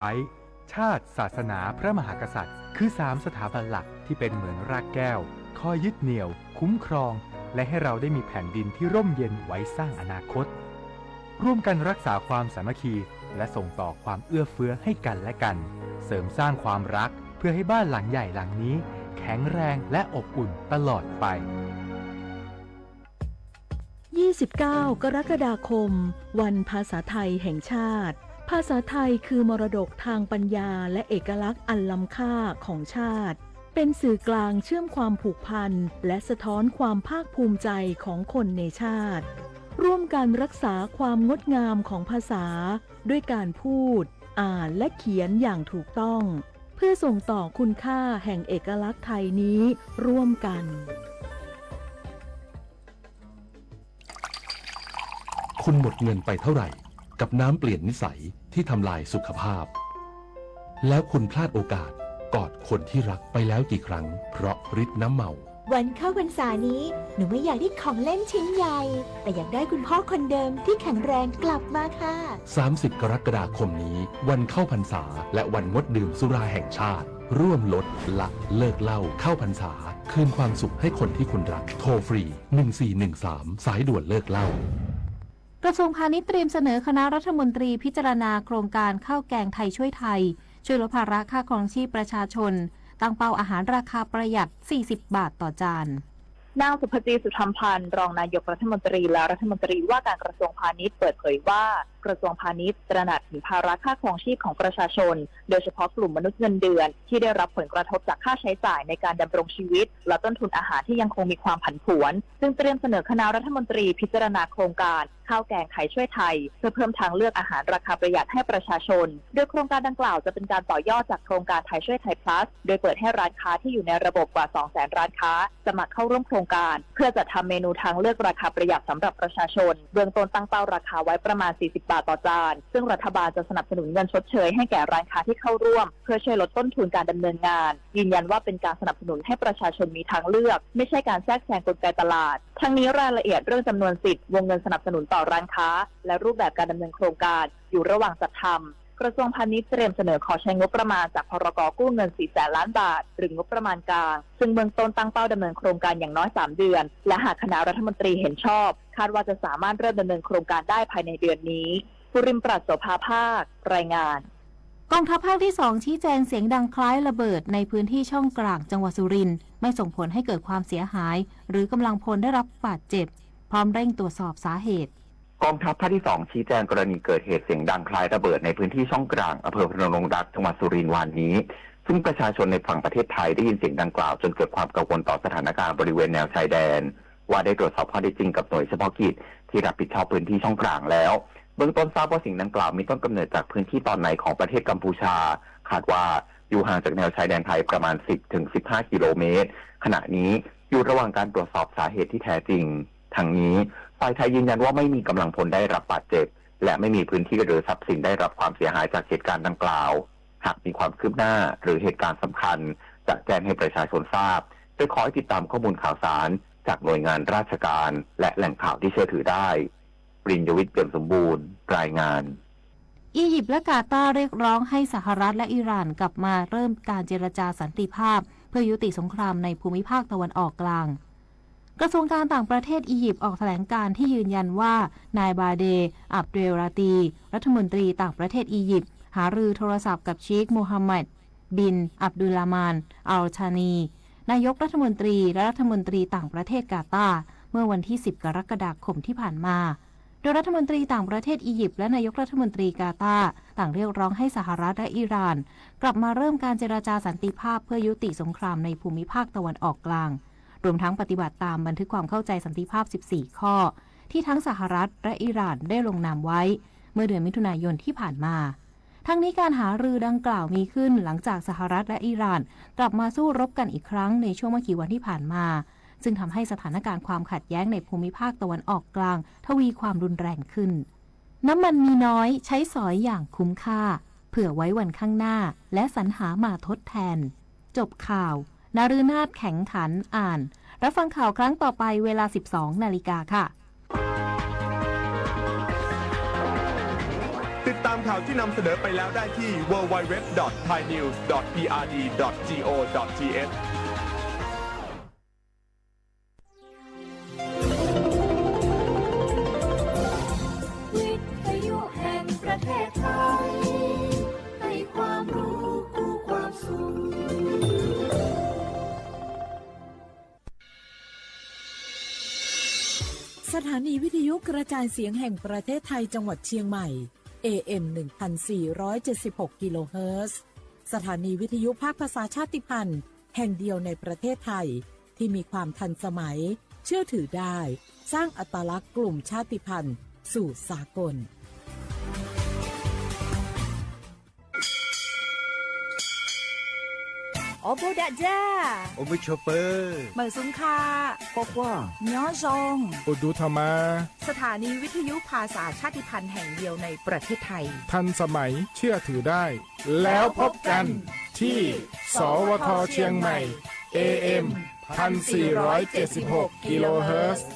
ไว้ ชาติ ศาสนา พระมหากษัตริย์ คือสามสถาบันหลักที่เป็นเหมือนรากแก้ว คอยยึดเหนี่ยว คุ้มครอง และให้เราได้มีแผ่นดินที่ร่มเย็นไว้สร้างอนาคต ร่วมกันรักษาความสามัคคี และส่งต่อความเอื้อเฟื้อให้กันและกัน เสริมสร้างความรัก เพื่อให้บ้านหลังใหญ่หลังนี้ แข็งแรงและอบอุ่นตลอดไป ยี่สิบเก้า กรกฎาคม วันภาษาไทยแห่งชาติ ภาษาไทยคือมรดกทางปัญญาและเอกลักษณ์อันล้ำค่าของชาติ เป็นสื่อกลางเชื่อมความผูกพันและสะท้อนความภาคภูมิใจของคนในชาติ ร่วมกันรักษาความงดงามของภาษา ด้วยการพูด อ่านและเขียนอย่างถูกต้อง เพื่อส่งต่อคุณค่าแห่งเอกลักษณ์ไทยนี้ร่วมกัน คุณหมดเงินไปเท่าไหร่ กับน้ำเปลี่ยนนิสัยที่ทำลายสุขภาพ แล้วคุณพลาดโอกาสกอดคนที่รักไปแล้วกี่ครั้ง เพราะฤทธิ์น้ำเมา วันเข้าพรรษานี้ หนูไม่อยากได้ของเล่นชิ้นใหญ่ แต่อยากได้คุณพ่อคนเดิมที่แข็งแรงกลับมาค่ะ สามสิบ กรกฎาคมนี้ วันเข้าพรรษา และวันงดดื่มสุราแห่งชาติ ร่วมลดละเลิกเหล้าเข้าพรรษา คืนความสุขให้คนที่คุณรัก โทรฟรี หนึ่งสี่หนึ่งสาม สายด่วนเลิกเหล้า กระทรวงพาณิชย์เตรียมเสนอคณะรัฐมนตรีพิจารณาโครงการข้าวแกงไทยช่วยไทย ช่วยลดภาระค่าครองชีพประชาชน ตั้งเป้าอาหารราคาประหยัด สี่สิบบาทต่อจาน นางสุภจี สุธรรมพันธ์ รองนายกรัฐมนตรีและรัฐมนตรีว่าการกระทรวงพาณิชย์เปิดเผยว่า กระทรวงพาณิชย์ตระหนักถึงภาระค่าครองชีพของประชาชน โดยเฉพาะกลุ่มมนุษย์เงินเดือน ที่ได้รับผลกระทบจากค่าใช้จ่ายในการดำรงชีวิต และต้นทุนอาหารที่ยังคงมีความผันผวน จึงเตรียมเสนอคณะรัฐมนตรีพิจารณาโครงการข้าวแกงไทยช่วยไทย เพื่อเพิ่มทางเลือกอาหารราคาประหยัดให้ประชาชน โดยโครงการดังกล่าวจะเป็นการต่อยอดจากโครงการไทยช่วยไทย plus โดยเปิดให้ร้านค้าที่อยู่ในระบบกว่า สองแสน ร้านค้า สมัครเข้าร่วมโครงการ เพื่อจัดทำเมนูทางเลือกราคาประหยัดสำหรับประชาชน เบื้องต้นตั้งเป้าราคาไว้ประมาณ สี่สิบบาทต่อจาน ซึ่งรัฐบาลจะสนับสนุนเงินชดเชยให้แก่ร้านค้าที่เข้าร่วม เพื่อช่วยลดต้นทุนการดำเนินงาน ยืนยันว่าเป็นการสนับสนุนให้ประชาชนมีทางเลือก ไม่ใช่การแทรกแซงกลไกตลาด ทั้งนี้รายละเอียดเรื่องจำนวนสิทธิ์ วงเงินสนับสนุนต่อร้านค้า และรูปแบบการดำเนินโครงการ อยู่ระหว่างจัดทำ กระทรวงพาณิชย์เตรียมเสนอขอใช้งบประมาณจากพรกกู้เงิน สี่แสน ล้านบาท หรืองบประมาณกลาง ซึ่งเบื้องต้นตั้งเป้าดำเนินโครงการอย่างน้อย สาม เดือน และหากคณะรัฐมนตรีเห็นชอบ คาดว่าจะสามารถเริ่มดำเนินโครงการได้ภายในเดือนนี้ ภูริมปราชโสภาภาค รายงาน กองทัพภาคที่สองชี้แจงเสียงดังคล้ายระเบิดในพื้นที่ช่องกลางจังหวัดสุรินทร์ ไม่ส่งผลให้เกิดความเสียหาย หรือกำลังพลได้รับบาดเจ็บ พร้อมเร่งตรวจสอบสาเหตุ กองทัพภาคที่สองชี้แจงกรณีเกิดเหตุเสียงดังคล้ายระเบิดในพื้นที่ช่องกลาง อำเภอพนมดงรัก จังหวัดสุรินทร์วานนี้ ซึ่งประชาชนในฝั่งประเทศไทยได้ยินเสียงดังกล่าวจนเกิดความกังวลต่อสถานการณ์บริเวณแนวชายแดน ว่าได้ตรวจสอบข้อเท็จจริงกับหน่วยเฉพาะกิจที่รับผิดชอบพื้นที่ช่องกลางแล้ว เบื้องต้นทราบว่าเสียงดังกล่าวมีต้นกำเนิดจากพื้นที่ตอนในของประเทศกัมพูชา คาดว่าอยู่ห่างจากแนวชายแดนไทยประมาณ สิบถึงสิบห้า กิโลเมตร ขณะนี้อยู่ระหว่างการตรวจสอบสาเหตุที่แท้จริง ทั้งนี้ฝ่ายไทยยืนยันว่าไม่มีกำลังพลได้รับบาดเจ็บ และไม่มีพื้นที่หรือทรัพย์สินได้รับความเสียหายจากเหตุการณ์ดังกล่าว หากมีความคืบหน้าหรือเหตุการณ์สำคัญ จะแจ้งให้ประชาชนทราบ โดยขอให้ติดตามข้อมูลข่าวสารจากหน่วยงานราชการ และแหล่งข่าวที่เชื่อถือได้ ปริญญวิทย์ เปี่ยมสมบูรณ์ รายงาน อียิปต์และกาตาร์เรียกร้องให้สหรัฐและอิหร่านกลับมาเริ่มการเจรจาสันติภาพ เพื่อยุติสงครามในภูมิภาคตะวันออกกลาง กระทรวงการต่างประเทศอียิปต์ออกแถลงการณ์ที่ยืนยันว่า นายบาเด อับเดลราตี รัฐมนตรีต่างประเทศอียิปต์ หารือโทรศัพท์กับเชคโมฮัมหมัด บิน อับดุลลาห์มาน อัลธานี นายกรัฐมนตรีและรัฐมนตรีต่างประเทศกาตาร์ เมื่อวันที่ สิบ กรกฎาคมที่ผ่านมา โดยรัฐมนตรีต่างประเทศอียิปต์และนายกรัฐมนตรีกาตาร์ ต่างเรียกร้องให้สหรัฐและอิหร่าน กลับมาเริ่มการเจรจาสันติภาพเพื่อยุติสงครามในภูมิภาคตะวันออกกลาง รวมทั้งปฏิบัติตามบันทึกความเข้าใจสันติภาพ สิบสี่ ข้อ ที่ทั้งสหรัฐและอิหร่านได้ลงนามไว้ เมื่อเดือนมิถุนายนที่ผ่านมา ทั้งนี้การหารือดังกล่าวมีขึ้นหลังจากสหรัฐและอิหร่าน กลับมาสู้รบกันอีกครั้งในช่วงไม่กี่วันที่ผ่านมา ซึ่งทำให้สถานการณ์ความขัดแย้งในภูมิภาคตะวันออกกลาง ทวีความรุนแรงขึ้น น้ำมันมีน้อย ใช้สอยอย่างคุ้มค่า เผื่อไว้วันข้างหน้า และสรรหามาทดแทน จบข่าว นฤนาถ แข็งขัน อ่าน รับฟังข่าวครั้งต่อไปเวลา สิบสอง นาฬิกาค่ะ ติดต ตามข่าวที่นำเสนอไปแล้วได้ที่ ดับเบิลยู ดับเบิลยู ดับเบิลยู ดอท ไทยนิวส์ ดอท พีอาร์ดี ดอท จี โอ ดอท ที เอช วิทยุแห่งประเทศไทย ให้ความรู้คู่ความสุข สถานีวิทยุกระจายเสียงแห่งประเทศไทยจังหวัดเชียงใหม่ เอ เอ็ม หนึ่งพันสี่ร้อยเจ็ดสิบหก กิโลเฮิรตซ์ สถานีวิทยุภาคภาษาชาติพันธุ์แห่งเดียวในประเทศไทย ที่มีความทันสมัย เชื่อถือได้ สร้างอัตลักษณ์กลุ่มชาติพันธุ์สู่สากล Awˬ bon daꞈ jaˇ. Awˬ bon chaw peuˬ. Meˬ suhˍ hk'a. K'awꞈ k'oˆ. Nyoˉ zawˇ. Awˬ duˬ htaꞈ ma. สถานีวิทยุภาษาชาติพันธุ์แห่งเดียวในประเทศไทย ทันสมัย เชื่อถือได้ แล้วพบกันที่ สวท เชียงใหม่ เอ เอ็ม พันสี่ร้อยเจ็ดสิบหก กิโลเฮิรตซ์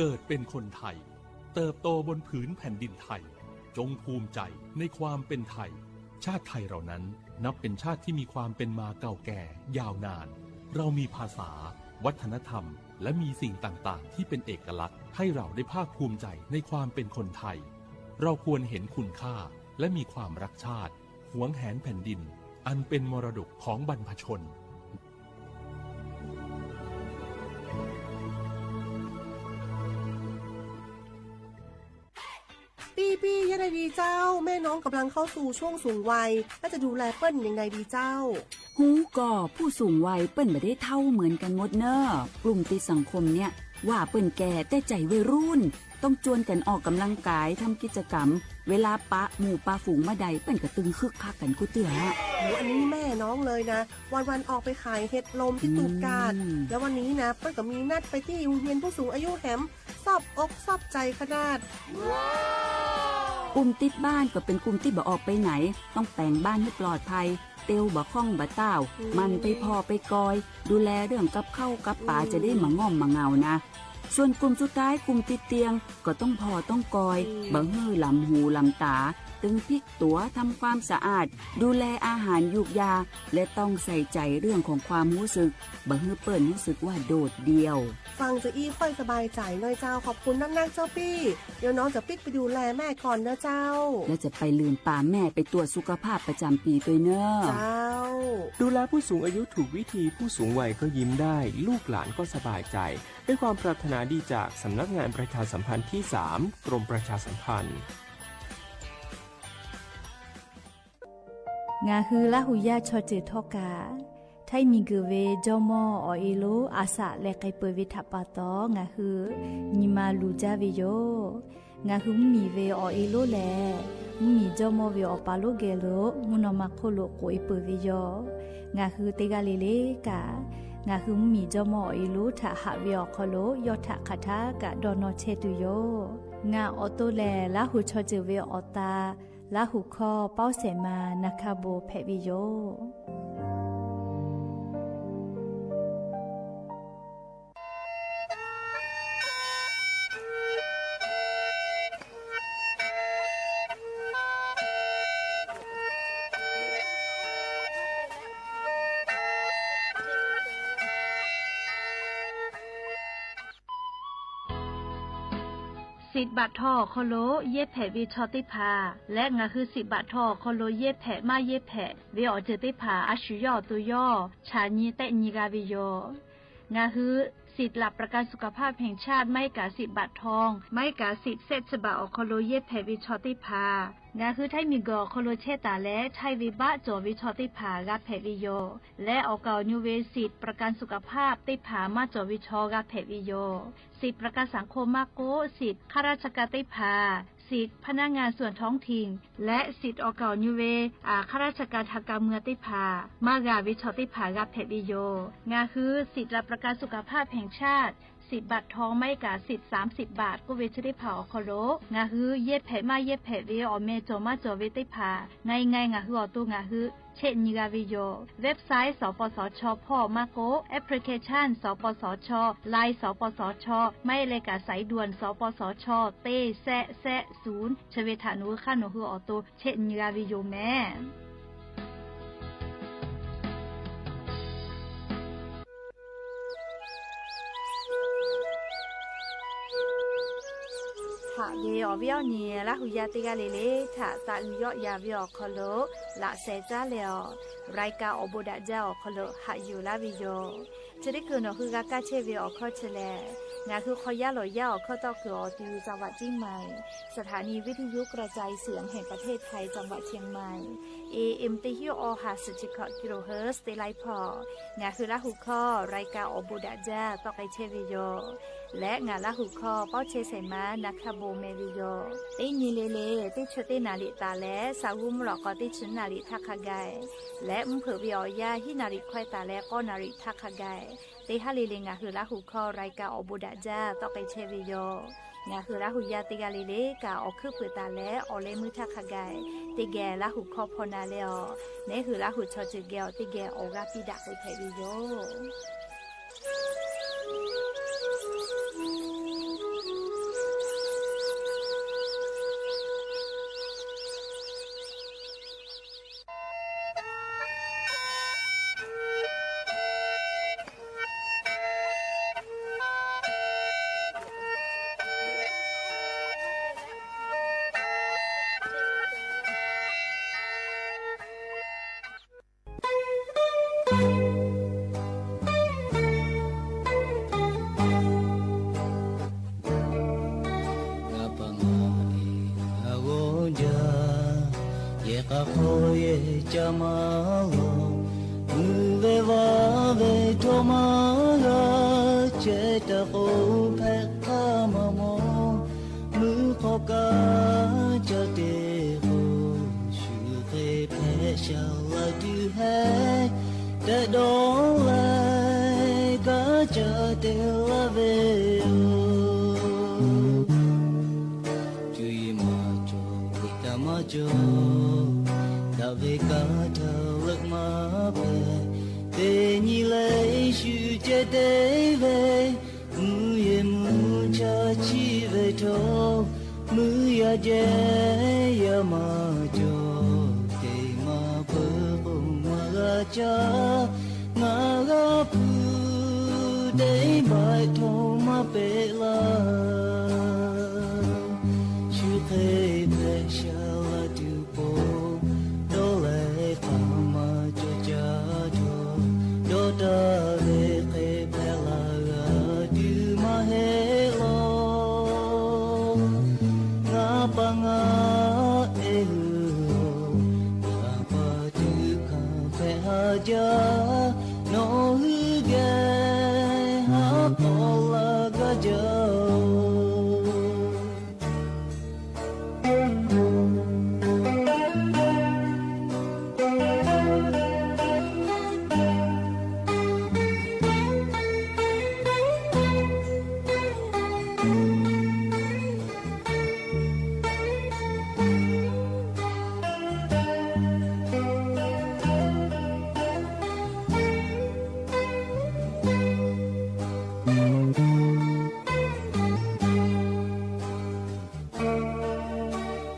เกิดเป็นคนไทย เติบโตบนผืนแผ่นดินไทย จงภูมิใจในความเป็นไทย ชาติไทยเรานั้นนับเป็นชาติที่มีความเป็นมาเก่าแก่ยาวนาน เรามีภาษา วัฒนธรรม และมีสิ่งต่างๆ ที่เป็นเอกลักษณ์ ให้เราได้ภาคภูมิใจในความเป็นคนไทย เราควรเห็นคุณค่า และมีความรักชาติ หวงแหนแผ่นดิน อันเป็นมรดกของบรรพชน ปี้ๆ ยังไงดีเจ้า แม่น้องกำลังเข้าสู่ช่วงสูงวัย แล้วจะดูแลเปิ้นยังไงดีเจ้า ฮู้ก่อ ผู้สูงวัยเปิ้นบ่ได้เฒ่าเหมือนกันหมดเน่อ กลุ่มติดสังคมเนี่ย ว่าเปิ้นแก่แต่ใจวัยรุ่น ต้องจวนกันออกกำลังกาย ทำกิจกรรม เวลาปะหมู่ปะฝูงเมื่อใด เปิ้นก็ตึงคึกคักกันกู้เตื้อ โอ้ อันนี้แม่น้องเลยนะ วันๆ ออกไปขายเห็ดลมที่ตูบกาด อืม แล้ววันนี้นะ เปิ้นก็มีนัดไปตี้โฮงเฮียนผู้สูงอายุแหม ซอบอกซอบใจขนาด กลุ่มติดบ้านก็เป็นกลุ่มตี้บ่ออกไปไหน ต้องแต่งบ้านหื้อปลอดภัย เตียวบ่ค่องบ่ต้าว อืม หมั่นไปผ่อไปกอย ดูแลเรื่องกับข้าวกับป๋า อืม จะได้บ่ง่อมบ่เหงานะ ส่วนกลุ่มสุดท้าย กลุ่มติดเตียง ก็ต้องผ่อต้องกอย อืม บ่หื้อหลำหูหลำต๋า ตึงพลิกตั๋ว ทำความสะอาด ดูแลอาหารยูกยา และต้องใส่ใจเรื่องของความรู้สึก บ่หื้อเปิ้นรู้สึกว่าโดดเดี่ยว ฟังจะอี้ค่อยสบายใจ๋หน่อยเจ้า ขอบคุณนักๆ เจ้าปี้ เดี๋ยวน้องจะปิ๊กไปดูแลแม่ก่อนนะเจ้า แล้วจะไปลืมปาแม่ไปตรวจสุขภาพประจำปีด้วยเน่อ เจ้า ดูแลผู้สูงอายุถูกวิธี ผู้สูงวัยก็ยิ้มได้ ลูกหลานก็สบายใจ ด้วยความปรารถนาดีจากสำนักงานประชาสัมพันธ์ที่สาม กรมประชาสัมพันธ์ Ngaˬ hui Laˇ huˍ yaˇ chaw ceuˬ htawˇ kaꞈ, htaiˇ miˬ guiˬ ve jawˇmawˇ awˬ e lonˉ a shaꞈ leh k'ai peuˬ ve htaꞈ pa taw, ngaˬ hui nyi ma luˬ jaˇ ve yoˬ. Ngaˬ hui mvuhˇmiˬ ve awˬ e lonˉ lehˬ, mvuhˇmiˬ jawˇmawˇ ve awˬ pa lonˉ geh lo mvuhˇ naw ma hk'oˆ lo k'oꞈ e peuˬ ve yoˬ. Ngaˬ hui teˇ g'aˇ le le kaꞈ, ngaˬ hui mvuhˇmiˬ jawˇmawˇ awˬ e lonˉ htaꞈ haꞈ ve awˬ hk'aw lo yawˇ htaꞈ hk'aˬ htaˇ kaꞈ dawˇ nawˇ chehˇ tuˬ yoˬ. Ngaˬ awˬ to lehˬ, Laˇ huˍ chaw ceuˬ ve awˬ ta, Laˇ huˍ hkawˇ pawˇ shehˍ ma na hkaˇ bon hpehꞈ ve yoˬ. สิทธิ์บัตรทอง awˬ hk'aw lo yehˇ hpehꞈ ve chaw teˇ hpaˍ leh, ngaˬ hui สิทธิ์บัตรทอง awˬ hk'aw lo yehˇ hpehꞈ maˇ yehˇ hpehꞈ ve awˬ ceuˬ teˇ hpaˍ a shu yawˇ awˬ to yawˇ chaꞈ nyi tehˆ nyi g'a ve yoˬ. Ngaˬ hui สิทธิ์หลักประกันสุขภาพแห่งชาติ maˇ heˆ kaꞈ สิทธิ์บัตรทอง maˇ heˆ kaꞈ สิทธิ์แสะสะบา awˬ hk'aw lo yehˇ hpehꞈ ve chaw teˇ hpaˍ, ngaˬ hui htaiˇ miˬguiˬ awˬ hk'aw lo chehˇ taˍ leh, htaiˇ ve baˆ cawˬ ve chaw teˇ hpaˍ g'a hpehꞈ ve yoˬ. Leh awˬ kaˍ awˬ nu ve สิทธิ์ประกันสุขภาพ teˇ hpaˍ maˇ cawˬ ve chaw g'a hpehꞈ ve yoˬ. สิทธิ์ประกันสังคม maˇ k'oˆ, สิทธิ์ข้าราชการ teˇ hpaˍ, สิทธิ์พนักงานส่วนท้องถิ่น leh สิทธิ์ awˬ kaˍ awˬ nu ve ข้าราชการทางการเมือง teˇ hpaˍ maˇ g'a ve chaw teˇ hpaˍ g'a hpehꞈ ve yoˬ. Ngaˬ hui สิทธิ์หลักประกันสุขภาพแห่งชาติ สิบบาททอง maˇ heˆ kaꞈ สิบ สามสิบบาท k'oˆ ve chi teˇ hpaˍ awˬ hk'aw lo ngaˬ hui yehˇ hpehꞈ maˇ yehˇ hpehꞈ ve awˬ meh cawˬ maˇ cawˬ ve teˇ hpaˍ ngaˬ ngaˬ hui awˬ to ngaˬ hui chehˇ nyi g'a ve yoˬ. Website สปสช hpawˇ maˇ k'oˆ, application สปสช Line สปสช maˇ heˆ leh kaꞈ สายด่วน สปสช teˇ แซะ แซะ ศูนย์ chi ve htaꞈ nawˬ hui hk'aˇ nawˬ hui awˬ to chehˇ nyi g'a ve yoˬ mehˍ. Haꞈ ve awˬ viˉ awˬ nyi Laˇ hu yaˇ teˇ g'aˇ le le htaꞈ taꞈ uiˍ yawˆ yan ve awˬ hk'aw lo laꞈ sheh caˉ leh awˬ รายการ awˬ bon daꞈ jaˇ awˬ hk'aw lo haꞈ yuˬ laˇ ve yoˬ. Chi teˇ hkui nawˬ hui g'a kaˇ chehˇ ve awˬ hkawˇ chi lehˬ, ngaˬ hui hk'aw yaˇ lawˬ yaˇ awˬ hkawˇ tawˆ kuiˬ awˬ ti จังหวัดเชียงใหม่ สถานีวิทยุกระจายเสียงแห่งประเทศไทย จังหวัดเชียงใหม่ เอเอ็ม teˇ hinˉ awˇ ha suhˍ chi hkawꞈ kilohertz teˇ laiˉ hpawˇ ngaˬ hui Laˇ hu hkawˇ รายการ awˬ bon daꞈ jaˇ tawˆ k'ai chehˇ ve yoˬ. Leh ngaˬ Laˇ hu hkawˇ pawˇ chehˇ shehˍ ma na hkaˇ bon meh ve yoˬ. Teˇ nyi le le teˇ chi teˇ naˍ riˍ taˍ leh, sa g'uˇ mvuhˇ lawꞈ k'aw teˇ chi naˍ riˍ htaˇ hk'a gaˬ leh, mvuhˇ hpeuꞈ ve awˬ yanˇ hiˉ naˍ riˍ hkawehˇ taˍ leh k'awˇ naˍ riˍ htaˇ hk'a gaˬ, teˇ haˉ le le ngaˬ hui Laˇ hu hkawˇ รายการ awˬ bon daꞈ jaˇ tawˆ k'ai chehˇ ve yoˬ. Ngaˬ hui Laˇ hu yaˇ teˇ g'aˇ le le kaꞈ awˬ hkuiˉ puiˍ taˍ leh awˬ leh meuˇ htaˇ hk'a gaˬ, teˇ geh Laˇ hu hkawˇ hpaw na leh awˬ, neˉ hui Laˇ hu chaw ceuˬ geh awˬ teˇ geh awˬ g'aˇ piˇ daꞈ k'ai hpehꞈ ve yoˬ. Ngaˬ pa ngaˬ e a g'awˇ jaˇ, yehˬ k'a hk'aw yehˬ ca ma lawˬ, mvuhˇ ve vaˇ ve htawˇ maˇ g'a, chehˇ taˍ k'o hpehꞈ hk'aˇ maˇ mawˬ, mvuhˇ hk'aw kaˇ ca te k'o, shu hk'e hpehꞈ shaˍ la tuˬ hehˉ, tehꞈ dawˇ leh kaˇ ca te laˇ ve yoˬ. Cuˇ yiˍ maˇ cawˬ, liꞈ taˇ maˇ cawˬ, daꞈ ve kaˇ htaꞈ leuˆ maˇ hpehꞈ. Teˇ nyi leh shu ceh te ve, mvuhˇ yeˬ mvuhˇ chaˇ chiˇ ve htawˇ, mvuhˇ yaˇ jehˇ yaˇ maˇ cawˬ, teˇ maˇ peuˬ k'o maˇ g'a caˇ. Ngaˬ g'a hpu teˇ maˬ htawˇ maˇ peꞈ laˇ. Shu hk'e hpehꞈ shaˍ la tuˬ po, dawˇ leh hk'aˬ ma cawˬ caˇ cawˬ, dawˇ taˍ ve hk'e hpehꞈ la g'a tuˬ maˇ heˆ law. Ngaˬ pa ngaˬ e hui, ngaˬ pa tuˬ hkanˍ hpehꞈ haˍ jaˇ, nawˬ hui geh haˉ k'awꞈ la gaˇ jaˇ-oˬ.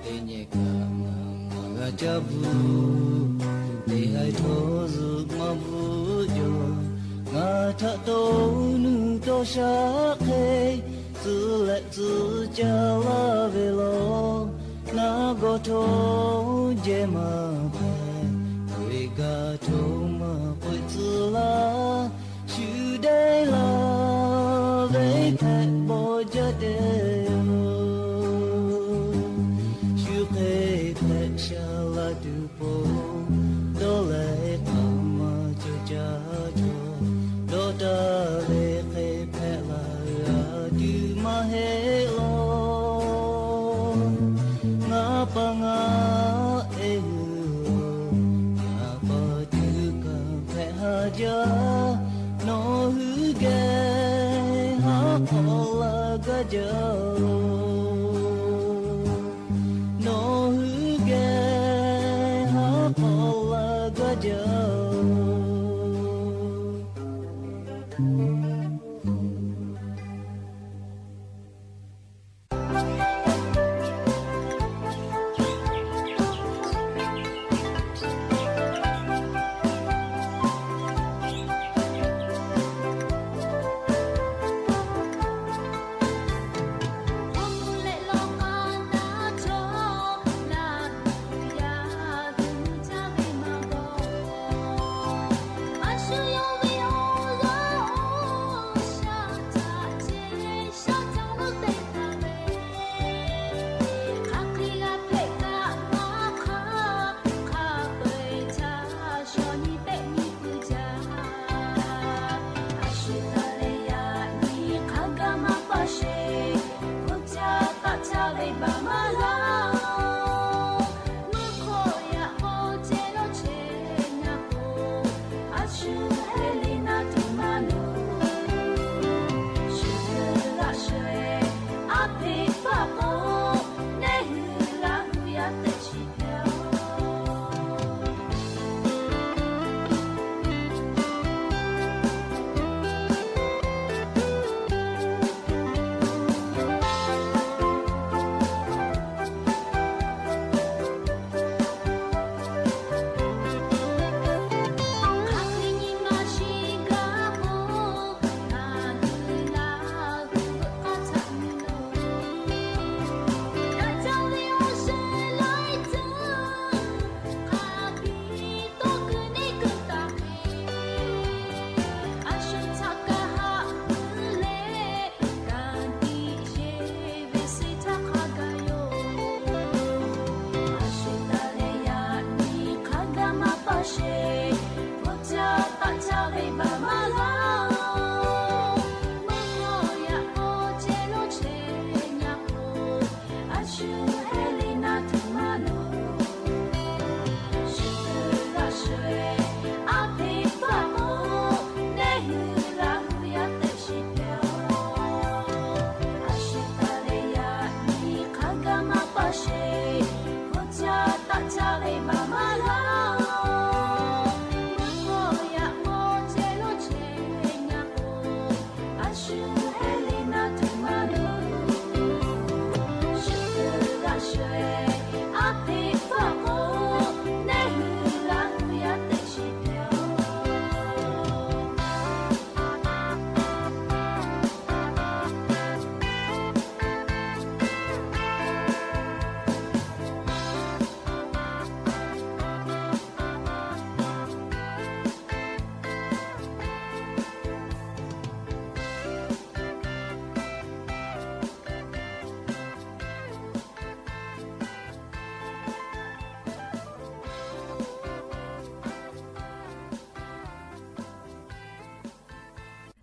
Teˇ nyi kaꞈ ngaˬ maˇ g'a caˇ bvuhꞈ, teˇ haiˬ htawˇ zuhꞈ maˇ bvuhꞈ jaw. Ngaˬ htaꞈ tawˇ nuˇ tawˇ shaˉ hk'e, tcuh leh tcuh caˇ laˇ ve law. Naˉ gawˇ htawˇ jehˇ maˇ hpehꞈ, k'oꞈ-e gaˬ htawˇ maˇ k'oꞈ-e tcuh laˇ. Shu dehˇ laˇ ve hpehꞈ bawˬ jaˇ te yoˬ. Shu hk'e hpehꞈ shaˍ la tuˬ po, dawˇ leh hk'aˬ ma cawˬ caˇ cawˬ, dawˇ taˍ ve hk'e hpehꞈ la g'a tuˬ maˇ heˆ law. Ngaˬ pa ngaˬ e hui, ngaˬ pa tuˬ hkanˍ hpehꞈ haˍ jaˇ, nawˬ hui geh haˉ jaˇ-oˬ, nawˬ hui geh ha k'awꞈ la gaˇ jaˇ-oˬ.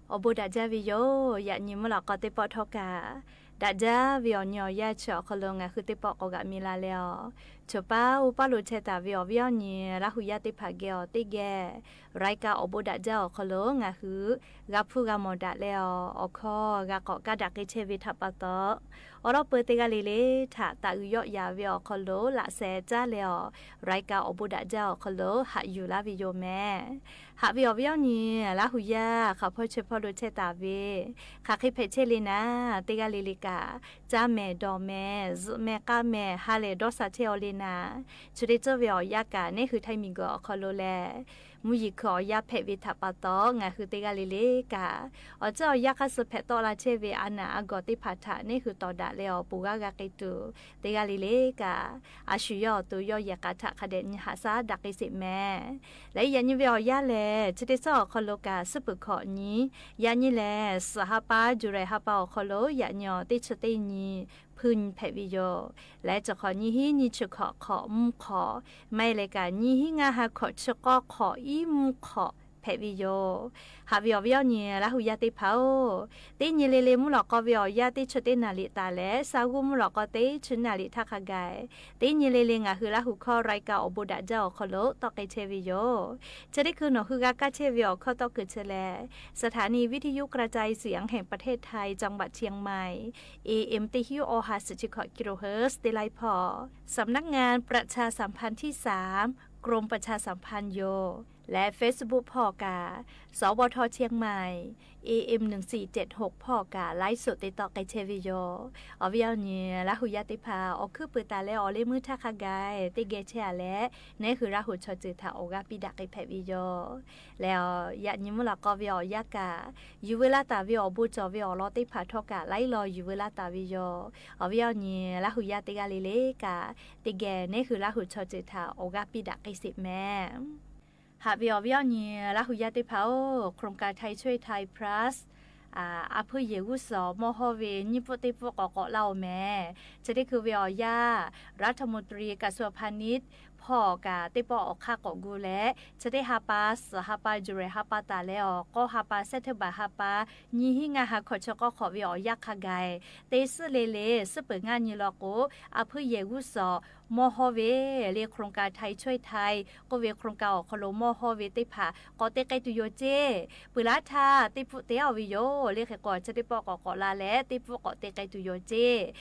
Awˬ bon daꞈ jaˇ ve yoˬ. Yaꞈ nyi mvuhˇ lawꞈ k'aw teˇ pawˆ htawˇ kaꞈ, daꞈ jaˇ ve awˬ nyi awˬ yanˇ chi awˬ hk'aw lo ngaˬ hui teˇ pawˆ k'awꞈ g'aꞈ mi la leh awˬ, choˬ paˉ uˉ paˉ lo chehˇ taˍ ve awˬ viˉ awˬ nyi Laˇ hu yaˇ teˇ hpaˍ geh awˬ teˇ geh รายการ awˬ bon daꞈ jaˇ awˬ hk'aw lo ngaˬ hui g'a hpuˇ g'a mawˬ daꞈ leh awˬ, awˬ hkawˇ g'a k'awꞈ kaˇ daꞈ k'ai chehˇ ve htaꞈ pa taw, awˬ lawn peu teˇ g'aˇ le le htaꞈ taˍ uiˍ yawˆ yaˍ ve awˬ hk'aw lo laꞈ sheh caˇ leh awˬ, รายการ awˬ bon daꞈ jaˇ awˬ hk'aw lo haꞈ yuˬ laˇ ve yoˬ mehˍ. Haꞈ ve awˬ viˉ awˬ nyi Laˇ hu yaˇ hk'aˬ hpawˇ chehˇ hpawˇ lo chehˇ taˍ ve, hk'aˬ hk'e hpehꞈ chehˇ le naˍ, teˇ g'aˇ le le kaꞈ caˇ mehˍ dawˬ mehˍ zuhꞈ mehˍ k'aˇ mehˍ ha lehˬ dawˇ sha chehˇ aw le naˍ, chi teˇ ceuˬ ve awˬ yanˇ kaꞈ neˇ hui htaiˇ miˬ guiˬ awˬ hk'aw lo leh mvuhˇ yeˬ hkui awˬ yanˇ hpehꞈ ve htaꞈ pa taw, ngaˬ hui teˇ g'aˇ le le kaꞈ awˬ ceuˬ awˬ yanˇ hk'aˇ suh hpehꞈ tawˆ la chehˇ ve a naˬ a gawˬ teˇ hpaˍ htaꞈ neˇ hui tawˍ daꞈ leh awˬ pon g'a g'a k'ai tuˬ, teˇ g'aˇ le le kaꞈ a shu yawˇ awˬ to yawˇ yehˬ k'a htaꞈ hk'a dehꞈ nyi haꞈ shaˉ daꞈ k'ai sheˍ mehˍ. Leh yaꞈ nyi ve awˬ yanˇ lehˬ, chi teˇ ceuˬ awˬ hk'aw lo kaꞈ suhˉ peuˬ hkawꞈ nyi, yaꞈ nyi lehˬ suhˍ ha pa July ha pa awˬ hk'aw lo yaꞈ nyi awˬ teˇ chi teˇ nyi hpuiˇ nyi hpehꞈ ve yoˬ. Leh chi hk'awꞈ nyi hiˉ nyi chi hkawꞈ hk'awꞈ mvuhˇ hk'awꞈ, maˇ heˆ leh kaꞈ nyi hiˉ ngaˇ ha hkawꞈ chi k'awˇ hk'awꞈ iˉ mvuhˇ hk'awꞈ hpehꞈ ve yoˬ. Haꞈ ve awˬ viˉ awˬ nyi Laˇ hu yaˇ teˇ hpaˍ-oˬ, teˇ nyi le le mvuhˇ lawꞈ k'aw ve awˬ yanˇ teˇ chi teˇ naˍ riˍ taˍ leh, sa g'uˇ mvuhˇ lawꞈ k'aw teˇ chi naˍ riˍ htaˇ hk'a gaˬ, teˇ nyi le le ngaˬ hui Laˇ hu hkawˇ รายการ awˬ bon daꞈ jaˇ awˬ hk'aw lo tawˆ k'ai chehˇ ve yoˬ. Chi teˇ hkui nawˬ hui g'a kaˇ chehˇ ve awˬ hkawˇ tawˇ kuiˬ chi lehˬ, สถานีวิทยุกระจายเสียงแห่งประเทศไทย จังหวัดเชียงใหม่ เอเอ็ม teˇ hinˉ awˬ ha suhˍ chi hkawꞈ กิโลเฮิรตซ์ teˇ laiˉ hpawˇ, สำนักงานประชาสัมพันธ์ที่สาม กรมประชาสัมพันธ์ yoˬ. Leh Facebook hpawˇ kaꞈ สวท เชียงใหม่ เอเอ็ม หนึ่งสี่เจ็ดหก hpawˇ kaꞈ ไลฟ์สด te tawˆ k'ai chehˇ ve yoˬ. Awˬ viˉ awˬ nyi Laˇ hu yaˇ teˇ hpaˍ, awˬ hkuiˉ puiˍ taˍ leh awˬ leh meuˇ htaˇ hk'a gaˬ teˇ geh chehˇ-a leh, neˉ hui Laˇ hu chaw ceuˬ htaꞈ awˬ g'aˇ piˇ daꞈ k'ai hpehꞈ ve yoˬ. Leh yaꞈ nyi mvuhˇ lawꞈ k'aw ve awˬ yanˇ kaꞈ, yuˬ veu laˇ taˍ ve awˬ bon cawˬ ve awˬ lawn teˇ hpaˍ htawˇ kaꞈ laiˉ law yuˬ veu laˇ taˍ ve yoˬ. Awˬ viˉ awˬ nyi Laˇ hu yaˇ teˇ g'aˇ le le kaꞈ, teˇ geh neˉ hui Laˇ hu chaw ceuˬ htaꞈ awˬ g'aˇ piˇ daꞈ k'ai sheˍ mehˍ. Haꞈ ve awˬ viˉ awˬ nyi Laˇ hu yaˇ teˇ hpaˍ-oˬ, โครงการไทยช่วยไทย plus อาเภอเหย่ g'uˇ suhˍ mawˇ hawˇ ve nyiˇ pfuhˆ teˇ pfuhˆ k'awꞈ k'awꞈ laˇ-oˬ mehˍ. Chi teˇ hkui ve awˬ yanˇ, รัฐมนตรีกระทรวงพาณิชย์ hpawˇ kaꞈ teˇ pawˆ awˬ hk'aˇ k'awꞈ gu leh, chi teˇ ha pa, suhˍ ha pa, July ha pa taˍ leh awˬ k'awˇ ha pa, September ha pa, nyiˇ hinˉ ngaˇ ha hkawꞈ chi k'awˇ hk'awꞈ ve awˬ yanˇ hk'a gaˬ, teˇ suhˉ le le suhˉ peuˬ ngaˇ nyi law k'o, อำเภอเหย่ g'uˇ suhˍ mawˇ hawˇ ve le โครงการไทยช่วยไทย k'oˆ ve โครงการ awˬ hk'aw lo mawˇ hawˇ ve teˇ hpaˍ k'awꞈ te k'ai tuˬ yoˬ ceˇ. Peuˬ laˇ htaˇ teˇ pfuhˆ te-a ve yoˬ le. Hk'e k'o chi teˇ pawˆ k'awꞈ k'awꞈ la leh teˇ pfuhˆ k'awꞈ te k'ai tuˬ yoˬ ceˇ.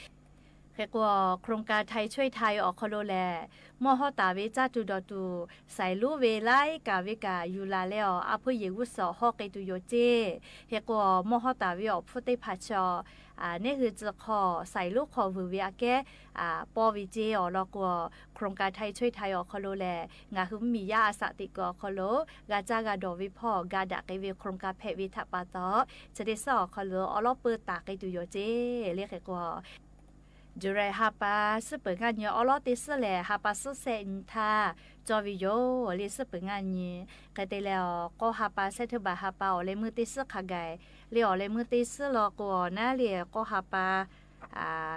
Hk'e k'o, โครงการไทยช่วยไทย awˬ hk'aw lo lehˬ, mawˇ hawˇ taˍ ve caˇ tuˬ dawˬ tuˬ, shaiˍ lonˉ ve laiˉ kaꞈ ve kaꞈ yuˬ laˬ leh awˬ, อำเภอเหย่ g'uˇ suhˍ hawˇ k'ai tuˬ yoˬ ceˇ. Hk'e k'o, mawˇ hawˇ taˍ ve awˬ hpfuhˇ teˇ hpaˍ chi awˬ, neˉ hui tcuh hk'aw shaiˍ lonˉ hk'aw vuiˬ ve aꞈ kehˉ paw ve ceˇ. Awˬ lawn k'o, โครงการไทยช่วยไทย awˬ hk'aw lo lehˬ, ngaˬ hui mvuhˇmiˬ yaˇ a shaꞈ teꞈ kuiˬ awˬ hk'aw lo g'a caˇ g'a dawˬ ve hpawˇ ga daꞈ k'ai ve โครงการ hpehꞈ ve htaꞈ pa taw, chi teˇ suhˉ awˬ hk'aw lo awˉ lawˉ peu taˍ k'ai tuˬ yoˬ ceˇ le. Hk'e k'o, July ha pa suhˉ peuˬ ngaˇ nyi awˉ lawˉ teˇ suhˉ lehˬ, ha pa suhˉ shehˆ nyi htaˇ cawˇ ve yoˬ le. Suhˉ peuˬ ngaˇ nyi hk'e te leh awˬ, k'awˇ ha pa, September ha pa awˬ leh meuˇ teˇ suhˉ hk'a gaˬ le. Awˬ leh meuˇ teˇ suhˉ law k'o, awˬ naˉ le k'awˇ ha pa,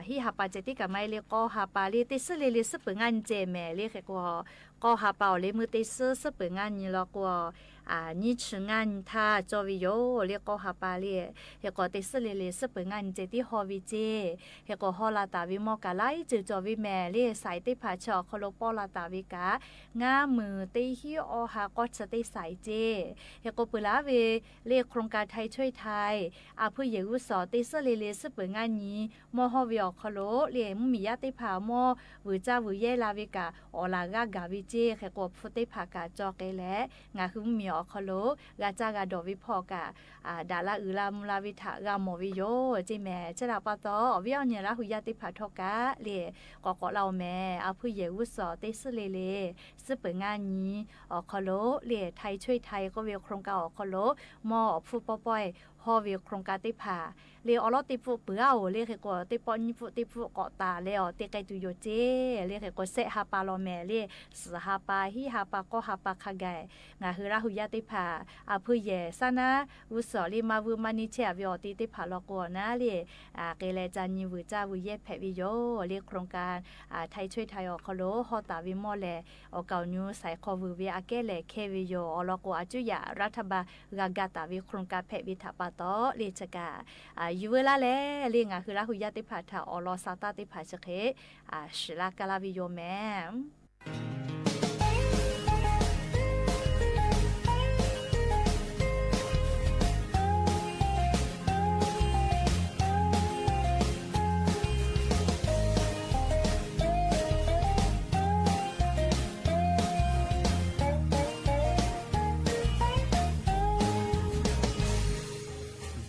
hiˉ ha pa ceh tiˉ kaꞈ maˇ heˆ le, k'awˇ ha pa le teˇ suhˉ le le suhˉ peuˬ ngaˇ nyi ceh mehˍ le. Hk'e k'o, k'awˇ ha pa awˬ leh meuˇ teˇ suhˉ suhˉ peuˬ ngaˇ nyi law k'o, nyiˇ chi ngaˇ nyi htaˇ cawˇ ve yoˬ le. K'awˇ ha pa le, hk'e k'o teˇ suhˉ le le suhˉ peuˬ ngaˇ nyi ceh tiˉ haw ve ceˇ. Hk'e k'o, haw la taˍ ve mawˇ kaꞈ laiˉ ceuˬ cawˬ ve mehˍ le. Shaiˍ teˇ hpaˍ chi awˬ hk'aw lo pawˇ la taˍ ve kaꞈ, ngaˇ meunˍ teˇ hinˉ awˬ ha k'awˇ chi teˇ shaiˍ ceˇ. Hk'e k'o, peuˬ laˇ ve le โครงการไทยช่วยไทย อาเภอเหย่ g'uˇ suhˍ teˇ suhˉ le le suhˉ peuˬ ngaˇ nyi mawˇ hawˇ ve awˬ hk'aw lo le, mvuhˇmiˬ yaˇ teˇ hpaˍ mawˇ vuiˬ caˇ vuiˬ yehˇ la ve kaꞈ awˬ laˬ g'aˇ gaˬ ve ceˇ. Hk'e k'o, awˬ hpfuhˇ teˇ hpaˍ kaꞈ cawˬ k'ai leh, ngaˬ hui mvuhˇmiˬ awˬ hk'aw lo g'a caˇ g'a dawˬ ve hpawˇ kaꞈ, daꞈ la uiˍ la mvuh la ve htaꞈ g'a mawˬ ve yoˬ ceˇ mehˍ. Chi htaꞈ pa taw, awˬ viˉ awˬ nyi Laˇ hu yaˇ teˇ hpaˍ htawˇ kaꞈ le, k'awꞈ k'awꞈ laˇ-oˬ mehˍ. อาเภอเหย่ g'uˇ suhˍ teˇ suhˉ le le suhˉ peuˬ ngaˇ nyi awˬ hk'aw lo le, ไทยช่วยไทย k'oˆ ve โครงการ awˬ hk'aw lo mawˇ awˬ hpfuhˇ pawˇ pawehˇ hawˇ ve โครงการ teˇ hpaˍ le, awˬ lawˉ teˇ pfuhˆ peuˬ-a-oˬ le. Hk'e k'o, teˇ pawˆ nyiˇ pfuhˆ teˇ pfuhˆ k'awꞈ taˍ leh awˬ te k'ai tuˬ yoˬ ceˇ le. Hk'e k'o, shehˆ ha pa law mehˍ le, suhˍ ha pa, hiˉ ha pa, k'awˇ ha pa hk'a gaˬ, ngaˬ hui Laˇ hu yaˇ teˇ hpaˍ อำเภอเหย่ saˉ naˉ g'uˇ suhˍ le maˇ vuiˇ maˇ neˇ chehˇ-a ve awˬ te teˇ hpaˍ law k'o, awˬ naˉ le, k'ai leh ca nyi vuiˬ caˇ vuiˬ yehˇ hpehꞈ ve yoˬ le. โครงการ ไทยช่วยไทย awˬ hk'aw lo hawˇ taˍ ve mawˇ lehˬ, awˬ kaˍ awˬ nyi shaiˍ hk'aw vuiˬ ve aꞈ kehˉ lehˬ hkehˇ ve yoˬ. Awˬ lawn k'o, a cuˉ yaꞈ รัฐบาล g'a ga taˍ ve โครงการ hpehꞈ ve htaꞈ pa taw le. Chi kaꞈ yuˬ veu laˇ leh le, ngaˬ hui Laˇ hu yaˇ teˇ hpaˍ htaꞈ awˬ lawn sha taˇ teˇ hpaˍ chi hk'e shiˍ laˇ kaˇ laˇ ve yoˬ mehˍ.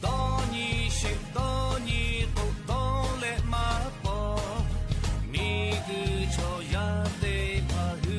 Dawˇ nyi sheˍ dawˇ nyi k'o, dawˇ leh maˇ paw. Miˬguiˬ chaw yaˇ teˇ hpaˍ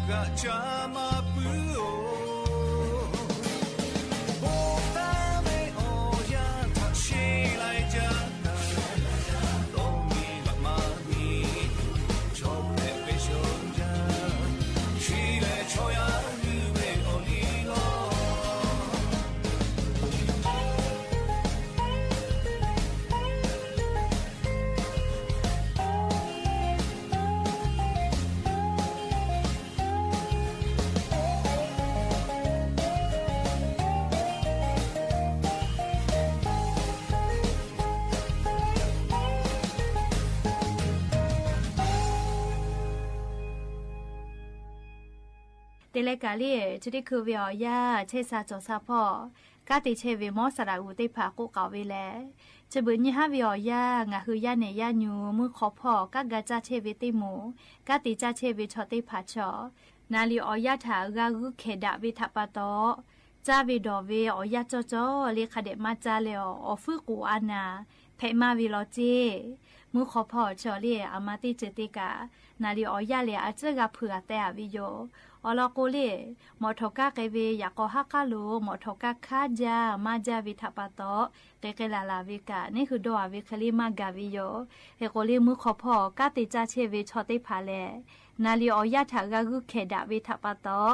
G'aꞈ ca maˇ puiˉ-oˬ, bon taˇ ve awˬ yanˇ htaꞈ sheˍ laiˉ jaˇ kaꞈ, dawˇ miˬ laꞈ maˇ miˬ, chaw hpehꞈ ve shonˇ jaˇ, chi lehˬ chaw yaˇ g'uiˇ ve awˬ liˇ lawˬ. Te leh kaꞈ le, chi teˇ hkui ve awˬ yanˇ chehˇ sha cawˬ sha hpawˇ, kanˉ te chehˇ ve mawˇ saˍ laꞈ g'uˬ teˇ hpaˍ k'oˆ k'aoˍ ve lehˬ, chi beuꞈ nyi haˉ ve awˬ yanˇ ngaˬ hui yaˇ nehˬ yaˇ nyu mvuhˇ hk'aw hpawˇ kanˉ ga caˇ chehˇ ve teˇ moˍ, kanˉ te caˇ chehˇ ve chaw teˇ hpaˍ chaw, naˍ liꞈ awˬ yanˇ htaꞈ g'a g'uiˇ hkehˍ daꞈ ve htaꞈ pa taw, caˇ ve dawˬ ve awˬ yanˇ cawˇ cawˇ le hk'a dehꞈ maˇ caˇ leh, awˬ fuiˉ k'oˍ a naˍ hpehꞈ maˇ ve law ceˇ. Mvuhˇ hk'aw hpawˇ chaw le aˬ ma teˇ ceuˬ te kaꞈ, naˍ liꞈ awˬ yanˇ lehˬ a ciˉ g'a hpeuꞈ a teh a ve yoˬ. Awˬ lawn k'o le, mawꞈ htawˍ kaˇ k'ai ve yaꞈ k'aw haˉ k'aˉ lo mawꞈ htawˍ kaˇ hkaˉ jaˇ maˇ jaˇ ve htaꞈ pa taw, k'ai k'ai laˬ laˬ ve kaꞈ neˇ hui dawˇ a ve hk'e le maˇ gaˬ ve yoˬ. Hk'e k'o le mvuhˇ hk'aw hpawˇ kanˉ te caˇ chehˇ ve chaw teˇ hpaˍ lehˬ, naˍ liꞈ awˬ yanˇ htaꞈ g'a g'uiˇ hkehˍ daꞈ ve htaꞈ pa taw,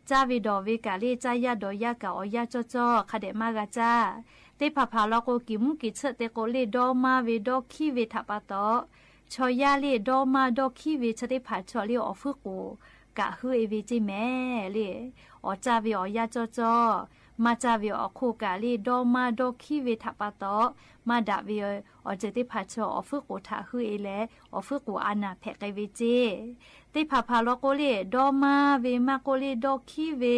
caˇ ve dawˬ ve kaꞈ le caˇ yaˇ dawˬ yaˇ kaꞈ awˬ yanˇ cawˇ cawˇ hk'a dehꞈ maˇ g'a caˇ. Teˇ hpaˍ hpaˍ law k'o kiˬ mvuhˇ kiˬ tsuhˆ te k'o le dawˇ maˇ ve dawˇ hkiˉ ve htaꞈ pa taw, chaw yaˇ le dawˇ maˇ dawˇ hkiˉ ve chi teˇ hpaˍ chaw le awˬ fuiˉ k'oˍ kaꞈ huiˉ e ve ceˇ mehˍ le. Awˬ caˇ ve awˬ yanˇ cawˇ cawˇ, maˇ caˇ ve awˬ hk'oˆ kaꞈ le dawˇ maˇ dawˇ hkiˉ ve htaꞈ pa taw, maˇ daꞈ ve awˬ ceuˬ teˇ hpaˍ chaw awˬ fuiˉ k'oˍ htaꞈ huiˉ e leh awˬ fuiˉ k'oˍ a naˍ hpehꞈ k'ai ve ceˇ. Teˇ hpaˍ hpaˍ law k'o le dawˇ maˇ ve maˇ k'oˆ le dawˇ hkiˉ ve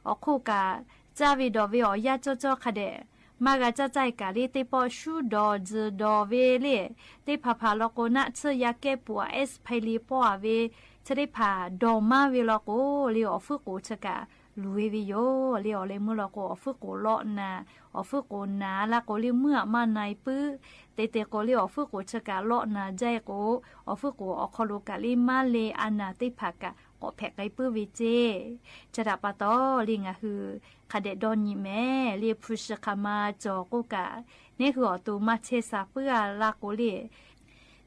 awˬ hk'oˆ kaꞈ, caˇ ve dawˬ ve awˬ yanˇ cawˇ cawˇ hk'a dehꞈ maˇ g'a caˇ caˇ kaꞈ le teˇ pawˆ shuˉ dawˬ tzuhˬ dawˬ ve le, teˇ hpaˍ hpaˍ law k'o naˆ tsuhˇ yaˇ kehˉ puˍ a ehˉ suhˍ hpaˇ le pawˆ a ve chi teˇ hpaˍ dawˬ maˇ ve law k'o le awˬ fuiˉ k'oˍ chi kaꞈ luˬ e ve yoˬ le. Awˬ leh meuˇ law k'o awˬ fuiˉ k'oˍ lawˆ naˍ, awˬ fuiˉ k'oˍ naˍ laˇ k'o le meuˇ aꞈ maˇ na e puiˉ. Te te k'o le awˬ fuiˉ k'oˍ chi kaꞈ lawˆ naˍ jaˇ e k'o, awˬ fuiˉ k'oˍ awˬ hk'aw lo kaꞈ le maˇ le a naˍ teˇ hpaˍ kaꞈ k'awꞈ hpehꞈ k'ai puiˉ ve ceˇ. Chi htaꞈ pa taw le ngaˬ hui hk'a dehꞈ dawˇ nyi mehˍ le hpu shi hk'aˬ ma cawˬ k'oˆ kaꞈ, neˇ hui awˬ to maˇ chehˇ sha puiˉ a laˇ k'o le,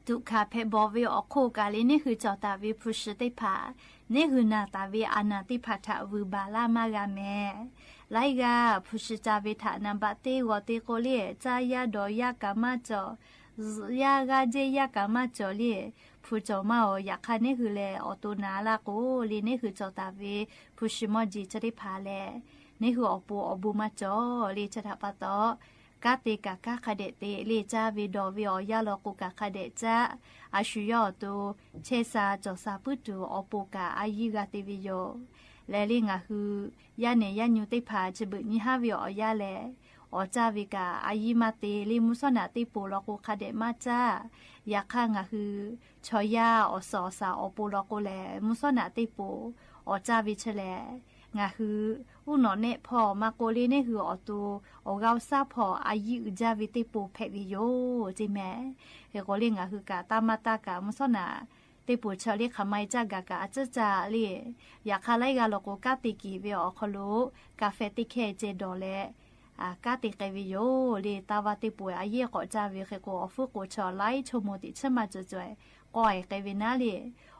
tuꞈ hkanˍ hpehꞈ bawˬ ve awˬ hk'oˆ kaꞈ le neˇ hui cawˬ taˍ ve hpu shi teˇ hpaˍ, neˇ hui naˬ taˍ ve a naˍ teˇ hpaˍ htaꞈ vuiˬ baˬ laˇ maˇ g'a mehˍ. Laiˉ g'aˇ hpu shi ca ve htaꞈ naˍ baꞈ te g'awˬ te k'o le caˇ yaˇ dawˬ yaˇ kaꞈ maˇ cawˬ, zuhꞈ yaˇ g'aˇ jehˇ yaˇ kaꞈ maˇ cawˬ le, hpu cawˬ maˇ oˬ. Yaꞈ hk'aˇ neˇ hui lehˬ awˬ to naˬ laˇ k'o le neˇ hui cawˬ taˍ ve hpu shi mawˇ jeˬ chi teˇ hpaˍ lehˬ, neˇ hui awˬ pon awˬ bon maˇ cawˬ le. Chi htaꞈ pa taw, kanˉ te kaꞈ kanˉ hk'a dehꞈ te le, caˇ ve dawˬ ve awˬ yanˇ law k'o kaꞈ hk'a dehꞈ caˇ. A shu yawˇ awˬ to chehˇ sha cawˬ sha puiˉ tuˬ awˬ pon kaꞈ a yiˇ g'a te ve yoˬ. Lehˬ le ngaˬ hui yaˇ nehˬ yaˇ nyu teˇ hpaˍ chi beuꞈ nyi haˉ ve awˬ yanˇ lehˬ, awˬ caˇ ve kaꞈ a yiˇ maˇ te le mvuhˇ shawˉ naꞈ teˇ poˍ law k'o hk'a dehꞈ maˇ caˇ. Yaꞈ hk'aˇ ngaˬ hui chaw yaˇ awˬ suhˍ awˬ shaˍ awˬ pon law k'o lehˬ mvuhˇ shawˉ naꞈ teˇ poˍ awˬ caˇ ve chi lehˬ, ngaˬ hui uˉ nawꞈ nehˆ hpawˇ maˇ k'oˆ le neˇ hui awˬ to awˬ g'aˇ awˬ shaˉ hpawˇ a yiˇ uiˍ jaˇ ve teˇ poˍ hpehꞈ ve yoˬ ceˇ mehˍ. Hk'e k'o le ngaˬ hui kaꞈ taˇ maˇ taˇ kaꞈ mvuhˇ shawˉ naꞈ teˇ poˍ chi le hk'aˬ ma e caˇ gaˬ kaꞈ a ciˉ caˇ le. Yaꞈ hk'aˇ laiˉ g'aˇ law k'o kanˉ te keˍ ve awˬ hk'aw lo ka feh teˇ hkehˇ ceh dawˬ leh kanˉ te k'ai ve yoˬ le. Taˇ vaˇ teˇ poˍ a yiˇ k'awꞈ caˇ ve hk'e k'o awˬ fuiˉ k'oˍ chaw laiˉ chaw moˍ teꞈ chiˉ maˇ cawˬ cawˬ k'awꞈ e k'ai ve naˉ le.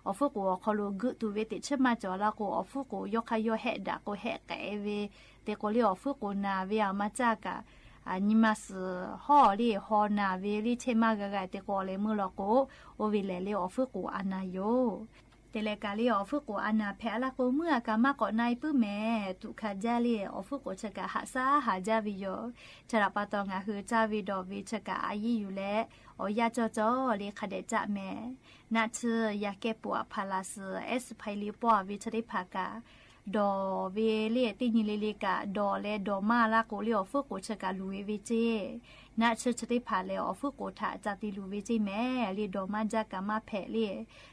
Awˬ fuiˉ k'oˍ awˬ hk'aw lo geuꞈ tuˬ ve teꞈ chiˉ maˇ cawˬ laˇ k'o awˬ fuiˉ k'oˍ yawˇ hk'aˇ yawˇ hehˆ daꞈ k'o hehˆ k'ai ve, te k'o le awˬ fuiˉ k'oˍ naˍ ve aˬ ma caˇ kaꞈ nyi ma suhˍ hawˉ le haw naˍ ve le chehˇ maˇ g'a g'a te k'o awˬ leh meuˇ law k'o, oˇ ve lehˬ le awˬ fuiˉ k'oˍ a naˍ yoˬ. Te leh kaꞈ le awˬ fuiˉ k'oˍ a naˍ hpehꞈ a laˇ k'o meuˇ a kaꞈ maˇ k'awꞈ na e puiˉ mehˍ. Tuꞈ hkanˍ jaˇ le awˬ fuiˉ k'oˍ chi kaꞈ haꞈ shaˉ haˍ jaˇ ve yoˬ. Chi htaꞈ pa taw ngaˬ hui caˇ ve dawˬ ve chi kaꞈ a yiˇ yuˬ leh awˬ yanˇ cawˇ cawˇ le hk'a dehꞈ caˇ mehˍ. Naˆ tsuhˇ yaˇ kehˉ puˍ a hpaˍ laꞈ suhˍ ehˉ suhˍ hpaˇ le pawˆ a ve chi teˇ hpaˍ kaꞈ dawˬ ve le teˇ nyi le le kaꞈ dawˬ leh dawˬ maˇ laˇ k'o le awˬ fuiˉ k'oˍ chi kaꞈ luˬ e ve ceˇ. Naˆ tsuhˇ chi teˇ hpaˍ lehˬ awˬ fuiˉ k'oˍ htaꞈ ca te luˬ ve ceˇ mehˍ le dawˬ maˇ jaˇ kaꞈ maˇ hpehꞈ le.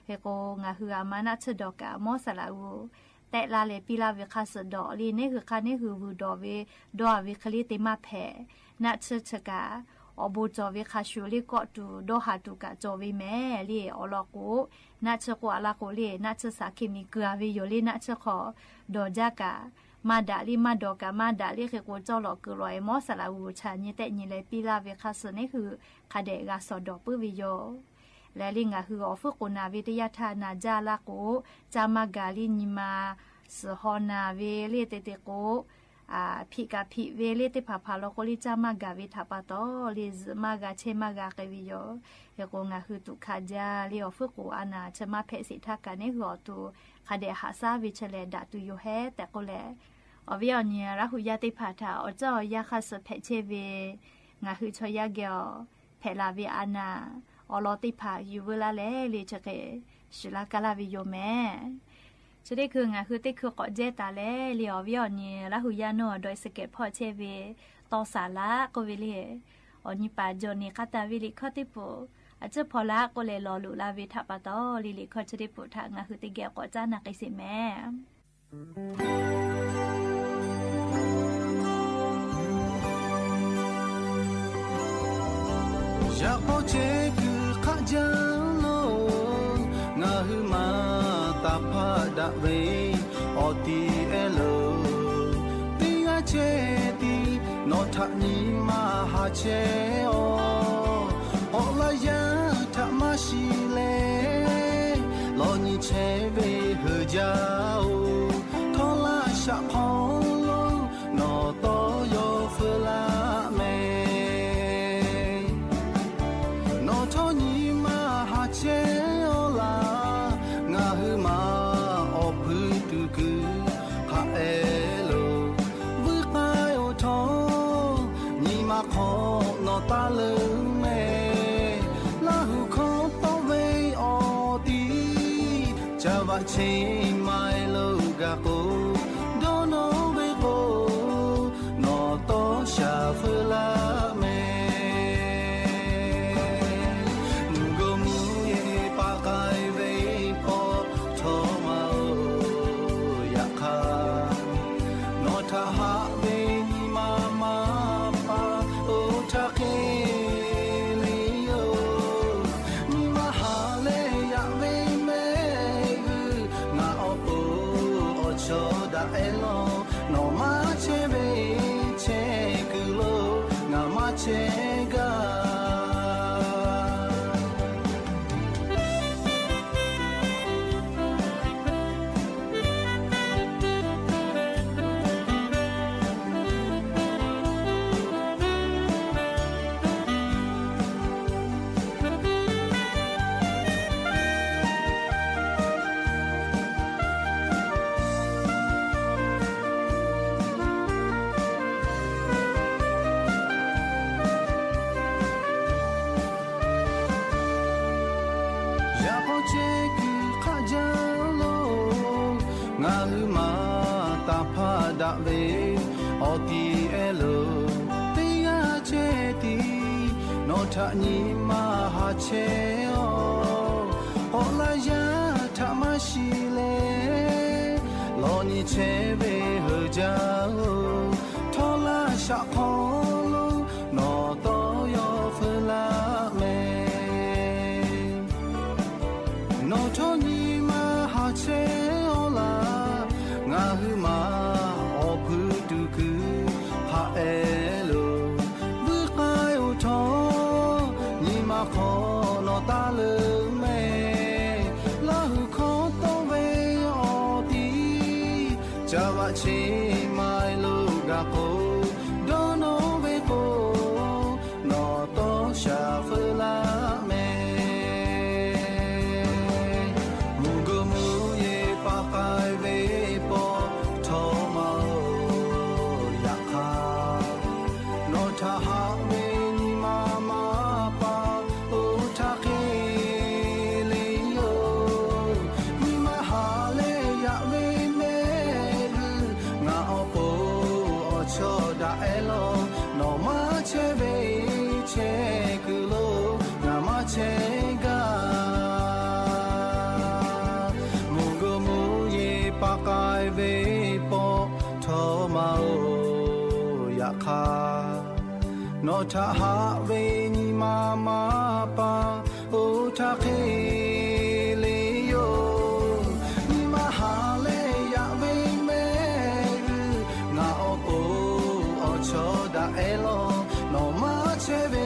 Hk'e k'o ngaˬ hui aˬ ma naˆ tsuhˇ dawˬ kaꞈ mawˇ saˍ laꞈ g'uˬ tehˆ laˇ leh piˇ laˇ ve hk'aˇ suh dawˬ le neˇ hui hk'aˇ neˇ hui vuiˬ dawˬ ve dawˇ a ve hk'e le te maˇ hpehꞈ. Naˆ tsuhˇ chi kaꞈ awˬ bon cawˬ ve hk'a shuˍ le kawˆ tuˬ dawˇ haˍ tuˬ kaꞈ cawˬ ve mehˍ le. Awˬ lawn k'o, naˆ tsuhˇ k'oˆ a laˇ k'o le, naˆ tsuhˇ saˍ hkiˇ miˬ kuiˬ a ve yoˬ le. Naˆ tsuhˇ hk'aw dawˬ jaˇ kaꞈ maˇ daꞈ le, maˇ dawˬ kaꞈ maˇ daꞈ le. Hk'e k'o, cawˇ lawꞈ kuiˬ lawꞈ e mawˇ saˍ laꞈ g'uiˬ chaꞈ nyi tehˆ nyi leh piˇ laˇ ve hk'a suh neˇ hui hk'a dehꞈ g'a shawˍ dawˬ puiˉ ve yoˬ. Leh le ngaˬ hui awˬ fuiˉ k'oˍ naˬ ve teˇ yanˇ htaˇ naˬ jaˇ laˇ k'o, caˇ maˇ gaˬ le. Nyi ma suhˍ haw naˬ ve le te te k'o, hpiꞈ kaꞈ hpiꞈ ve le teˇ hpaˍ hpaˍ law k'o le, caˇ maˇ gaˬ ve htaꞈ pa taw le, zuhꞈ maˇ g'a chehˇ maˇ g'a k'ai ve yoˬ. Hk'e k'o, ngaˬ hui tuꞈ hkanˍ jaˇ le awˬ fuiˉ k'oˍ a naˬ chi maˇ hpehꞈ sheˍ htaˇ kaꞈ neˇ hui awˬ to hk'a dehꞈ haꞈ shaˉ ve chi lehˬ daꞈ tuˬ yoˬ hehˉ tehꞈ k'oˆ leh, awˬ viˉ awˬ nyi Laˇ hu yaˇ teˇ hpaˍ htaꞈ awˬ caˇ awˬ yanˇ hk'a suh hpehꞈ chehˇ ve ngaˬ hui chaw yaˇ geh awˬ hpehꞈ la ve a naˬ awˬ lawn teˇ hpaˍ yuˬ veu laˇ leh le chi hk'e shiˍ laˇ kaˇ laˇ ve yoˬ mehˍ. Chi teˇ hkui ngaˬ hui teˇ hkui k'awꞈ jehˇ taˍ leh le, awˬ viˉ awˬ nyi Laˇ hu yaˇ nawˬ dawˇ e suh kehˬ hpawˇ chehˇ ve tawˇ saˍ laꞈ k'oˆ ve le, awˬ nyi paˍ Jawˬ neˬ k'aˇ taˍ ve liꞈ hkawˇ teˇ pfuhˍ a ciˉ hpaw laꞈ k'oˆ leh lawˬ loꞈ la ve htaꞈ pa taw le, liꞈ hkawˇ chi teˇ pfuhˍ htaꞈ ngaˬ hui teˇ geh k'awꞈ caˉ na k'ai sheˍ mehˍ. Yaꞈ k'aw chehˇ kuiˬ hk'aˆ jaˇ lo, ngaˬ hui maˇ taˍ hpaˆ daꞈ ve awˬ ti ehˉ lo, teˇ g'aˇ chehˇ tiˉ nawˬ htaꞈ nyi ma haˍ chehˇ-oˆ. K'awꞈ laˇ yaˇ htaꞈ maˇ shiˍ leh, lawˬ nyi chehˇ ve heuˬ jaˇ-oˬ. Htawˇ laˇ shaꞈ hk'aw lo nawˬ tawˇ yaw feu laˇ mehˍ. Nawˬ htawˇ nyi ma haˍ chehˇ-oˆ laˇ. Ngaˬ hui maˇ awˬ hpui tuˬ kuiˬ hk'aˬ ehˉ lo, vuiˇ k'ai-oˬ htawˇ nyi ma hk'aw nawˬ taˇ leuˉ mehˍ. Laˇ hu hkawˇ tawˆ ve awˬ ti, caˇ vaꞈ cheˇ ma-e lo gaˬ k'o, dawˇ nawˇ ve k'o, nawˬ tawˇ shaˍ feu laˇ mehˍ. Mvuhˇ gawˇ mvuhˇ yeˬ paˍ k'ai ve pawˆ htawˇ ma-oˬ, yaꞈ hk'aˇ nawˬ htaꞈ haꞈ ve nyi ma maˇ paˍ oˇ htaˇ hk'e le yoˬ. Nyi ma haˍ leh yaꞈ ve mehˆ g'uˇ ngaˬ awˬ pon awˬ chawˇ daꞈ ehˉ lawˬ. Nawˬ maˇ chehˇ ve chehˇ kuiˬ lo ngaˬ maˇ chehˇ gaˇ. Yaꞈ k'aw chehˇ kuiˬ hk'aˆ jaˇ lo, ngaˬ hui maˇ taˍ hpaˇ daꞈ ve awˬ ti ehˉ lo, teˇ g'aˇ chehˇ tiˉ nawˬ htaꞈ nyi ma haˍ chehˇ-oˆ. K'awꞈ laˇ yaˇ htaꞈ maˇ shiˍ leh, lawˬ nyi chehˇ ve heuˬ jaˇ-oˬ. Htawˇ laˇ shaꞈ hk'aw lo nawˬ tawˇ yaw feu laˇ mehˍ. Nawˬ htawˇ nyi ma haˍ chehˇ-oˆ laˇ. Ngaˬ hui maˇ awˬ hpui tuˬ kuiˬ hk'aˬ ehˉ lo, vuiˇ k'ai-oˬ htawˇ nyi ma hk'aw nawˬ taˇ leuˉ mehˍ. Laˇ hu hkawˇ tawˆ ve awˬ ti, caˇ vaꞈ cheˇ ma-e lo gaˬ k'o, dawˇ nawˇ ve k'o, nawˬ tawˇ shaˍ feu laˇ mehˍ. Mvuhˇ gawˇ mvuhˇ yeˬ paˍ k'ai ve pawˆ htawˇ ma-oˬ, yaꞈ hk'aˇ nawˬ htaꞈ haꞈ ve nyi ma maˇ paˍ oˇ htaˇ hk'e le yoˬ. Nyi ma haˍ leh yaꞈ ve mehˆ g'uˇ ngaˬ awˬ pon awˬ chawˇ daꞈ ehˉ lawˬ. Nawˬ maˇ chehˇ ve chehˇ kuiˬ lo ngaˬ maˇ chehˇ gaˇ. Mvuhˇ gawˇ mvuhˇ yeˬ paˍ k'ai ve pawˆ htawˇ ma-oˬ, yaꞈ hk'aˇ Nawˬ htaꞈ haꞈ ve nyi ma maˇ pa, oˇ htaˇ hk'e le yoˬ. Nyi ma haꞈ leh yaꞈ ve mehˆ g'uˇ, ngaˬ awˬ pon awˬ chawˇ daꞈ kehˉ lawˬ. Nawˬ maˇ chehˇ ve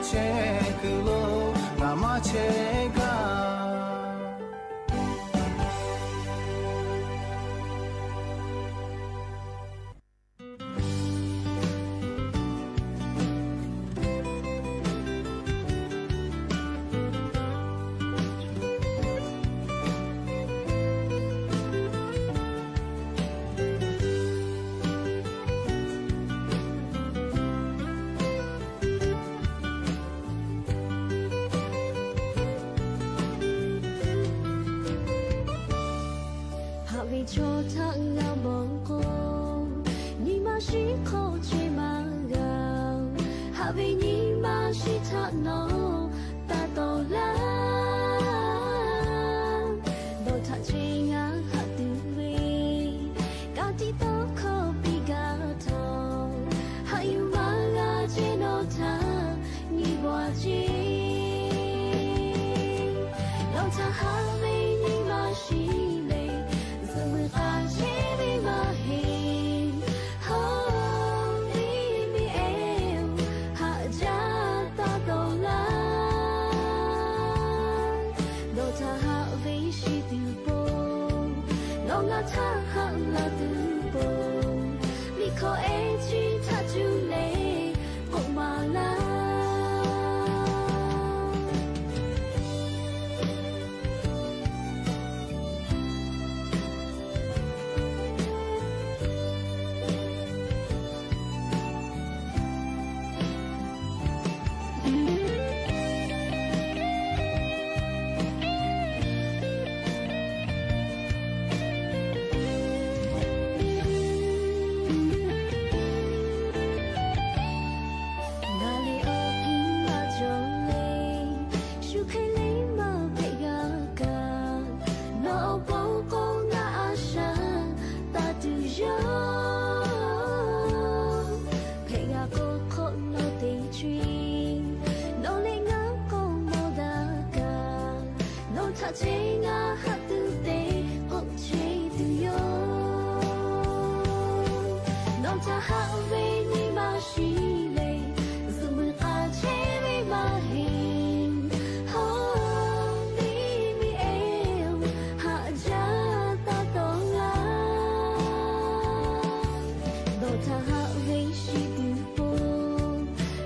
chehˇ kuiˬ lo ngaˬ maˇ chehˇ gaˇ. Haꞈ ve chaw htaꞈ ngaˬ mawˬ k'o, nyi ma shiˉ hk'aw chehˇ maˇ g'a. Haꞈ ve nyi ma shiˉ htaꞈ nawˬ taˇ tawˍ laˇ. Dawˇ htaꞈ chehˇ ngaˬ haꞈ tuˬ ve, ka tiꞈ tawˇ hkawˇ piˇ gaˇ htawˇ, haꞈ yuˬ maˇ g'a chehˇ nawˬ htaꞈ nyi bawˬ a ceˇ. Nawˬ htaꞈ haꞈ ve nyi ma shiˉ lehˬ, zuhꞈ muiˬ k'a chehˇ ve maˇ heˆ. Hawˉ miˇ miˇ ehˉ-oˬ, haꞈ jaˇ taˇ tawˍ laˇ. Nawˬ htaꞈ haꞈ ve shiˍ tuˬ po, nawˬ ngaˬ htaꞈ haꞈ la tuˬ po, liꞈ hkawˇ ehˉ chi htaꞈ cuˇ leh k'oˆ maˍ laˇ. Ngaˬ lehˬ awˬ kiˇ maˇ cawˬ leh, shu hk'e leh maˇ hpehꞈ g'a kaꞈ, nawˬ awˬ pon k'o ngaˬ a shaꞈ taˇ tuˬ yoˬ. Hpehꞈ g'a k'o hk'awꞈ nawˬ teˇ chi, nawˬ leh ngaˬ k'awꞈ mawˬ daꞈ kaꞈ, nawˬ htaꞈ chehˇ ngaˬ haꞈ tuˬ te k'oˆ chehˇ tuˬ yoˬ. Nawˬ htaꞈ haꞈ ve nyi ma shiˉ lehˬ, zuhꞈ muiˬ k'a chehˇ ve maˇ heˆ. Hawˉ miˇ miˇ ehˉ-oˬ, haꞈ jaˇ taˇ tawˍ laˇ. Nawˬ htaꞈ haꞈ ve shiˍ tuˬ po,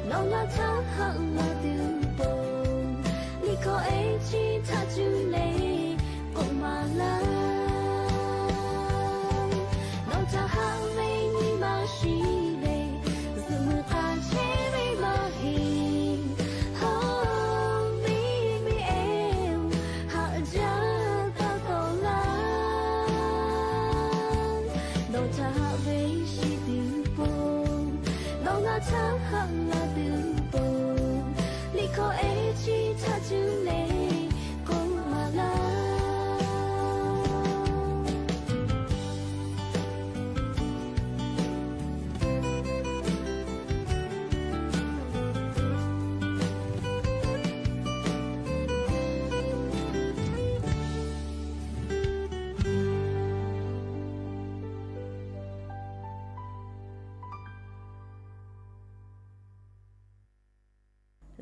nawˬ ngaˬ htaꞈ haꞈ la tuˬ po, liꞈ hkawˇ ehˉ chi htaꞈ cuˇ leh k'oˆ maˍ laˇ. Nawˬ htaꞈ haꞈ ve nyi ma shiˉ lehˬ, zuhꞈ muiˬ k'a chehˇ ve maˇ heˆ. Hawˉ miˇ miˇ ehˉ-oˬ, haꞈ jaˇ taˇ tawˍ laˇ. Nawˬ htaꞈ haꞈ ve shiˍ tuˬ po, nawˬ ngaˬ htaꞈ haꞈ la tuˬ po, liꞈ hkawˇ ehˉ chi htaꞈ cuˇ leh k'oˆ maˍ laˇ.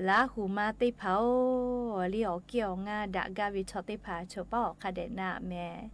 Laˇ huˍ ma teˇ hpaˍ-oˬ, liˇ awˬ kiˇ awˬ ngaˇ daꞈ gaˇ ve chaw teˇ hpaˍ choˬ paˉ awˬ hk'a dehꞈ na mehˍ.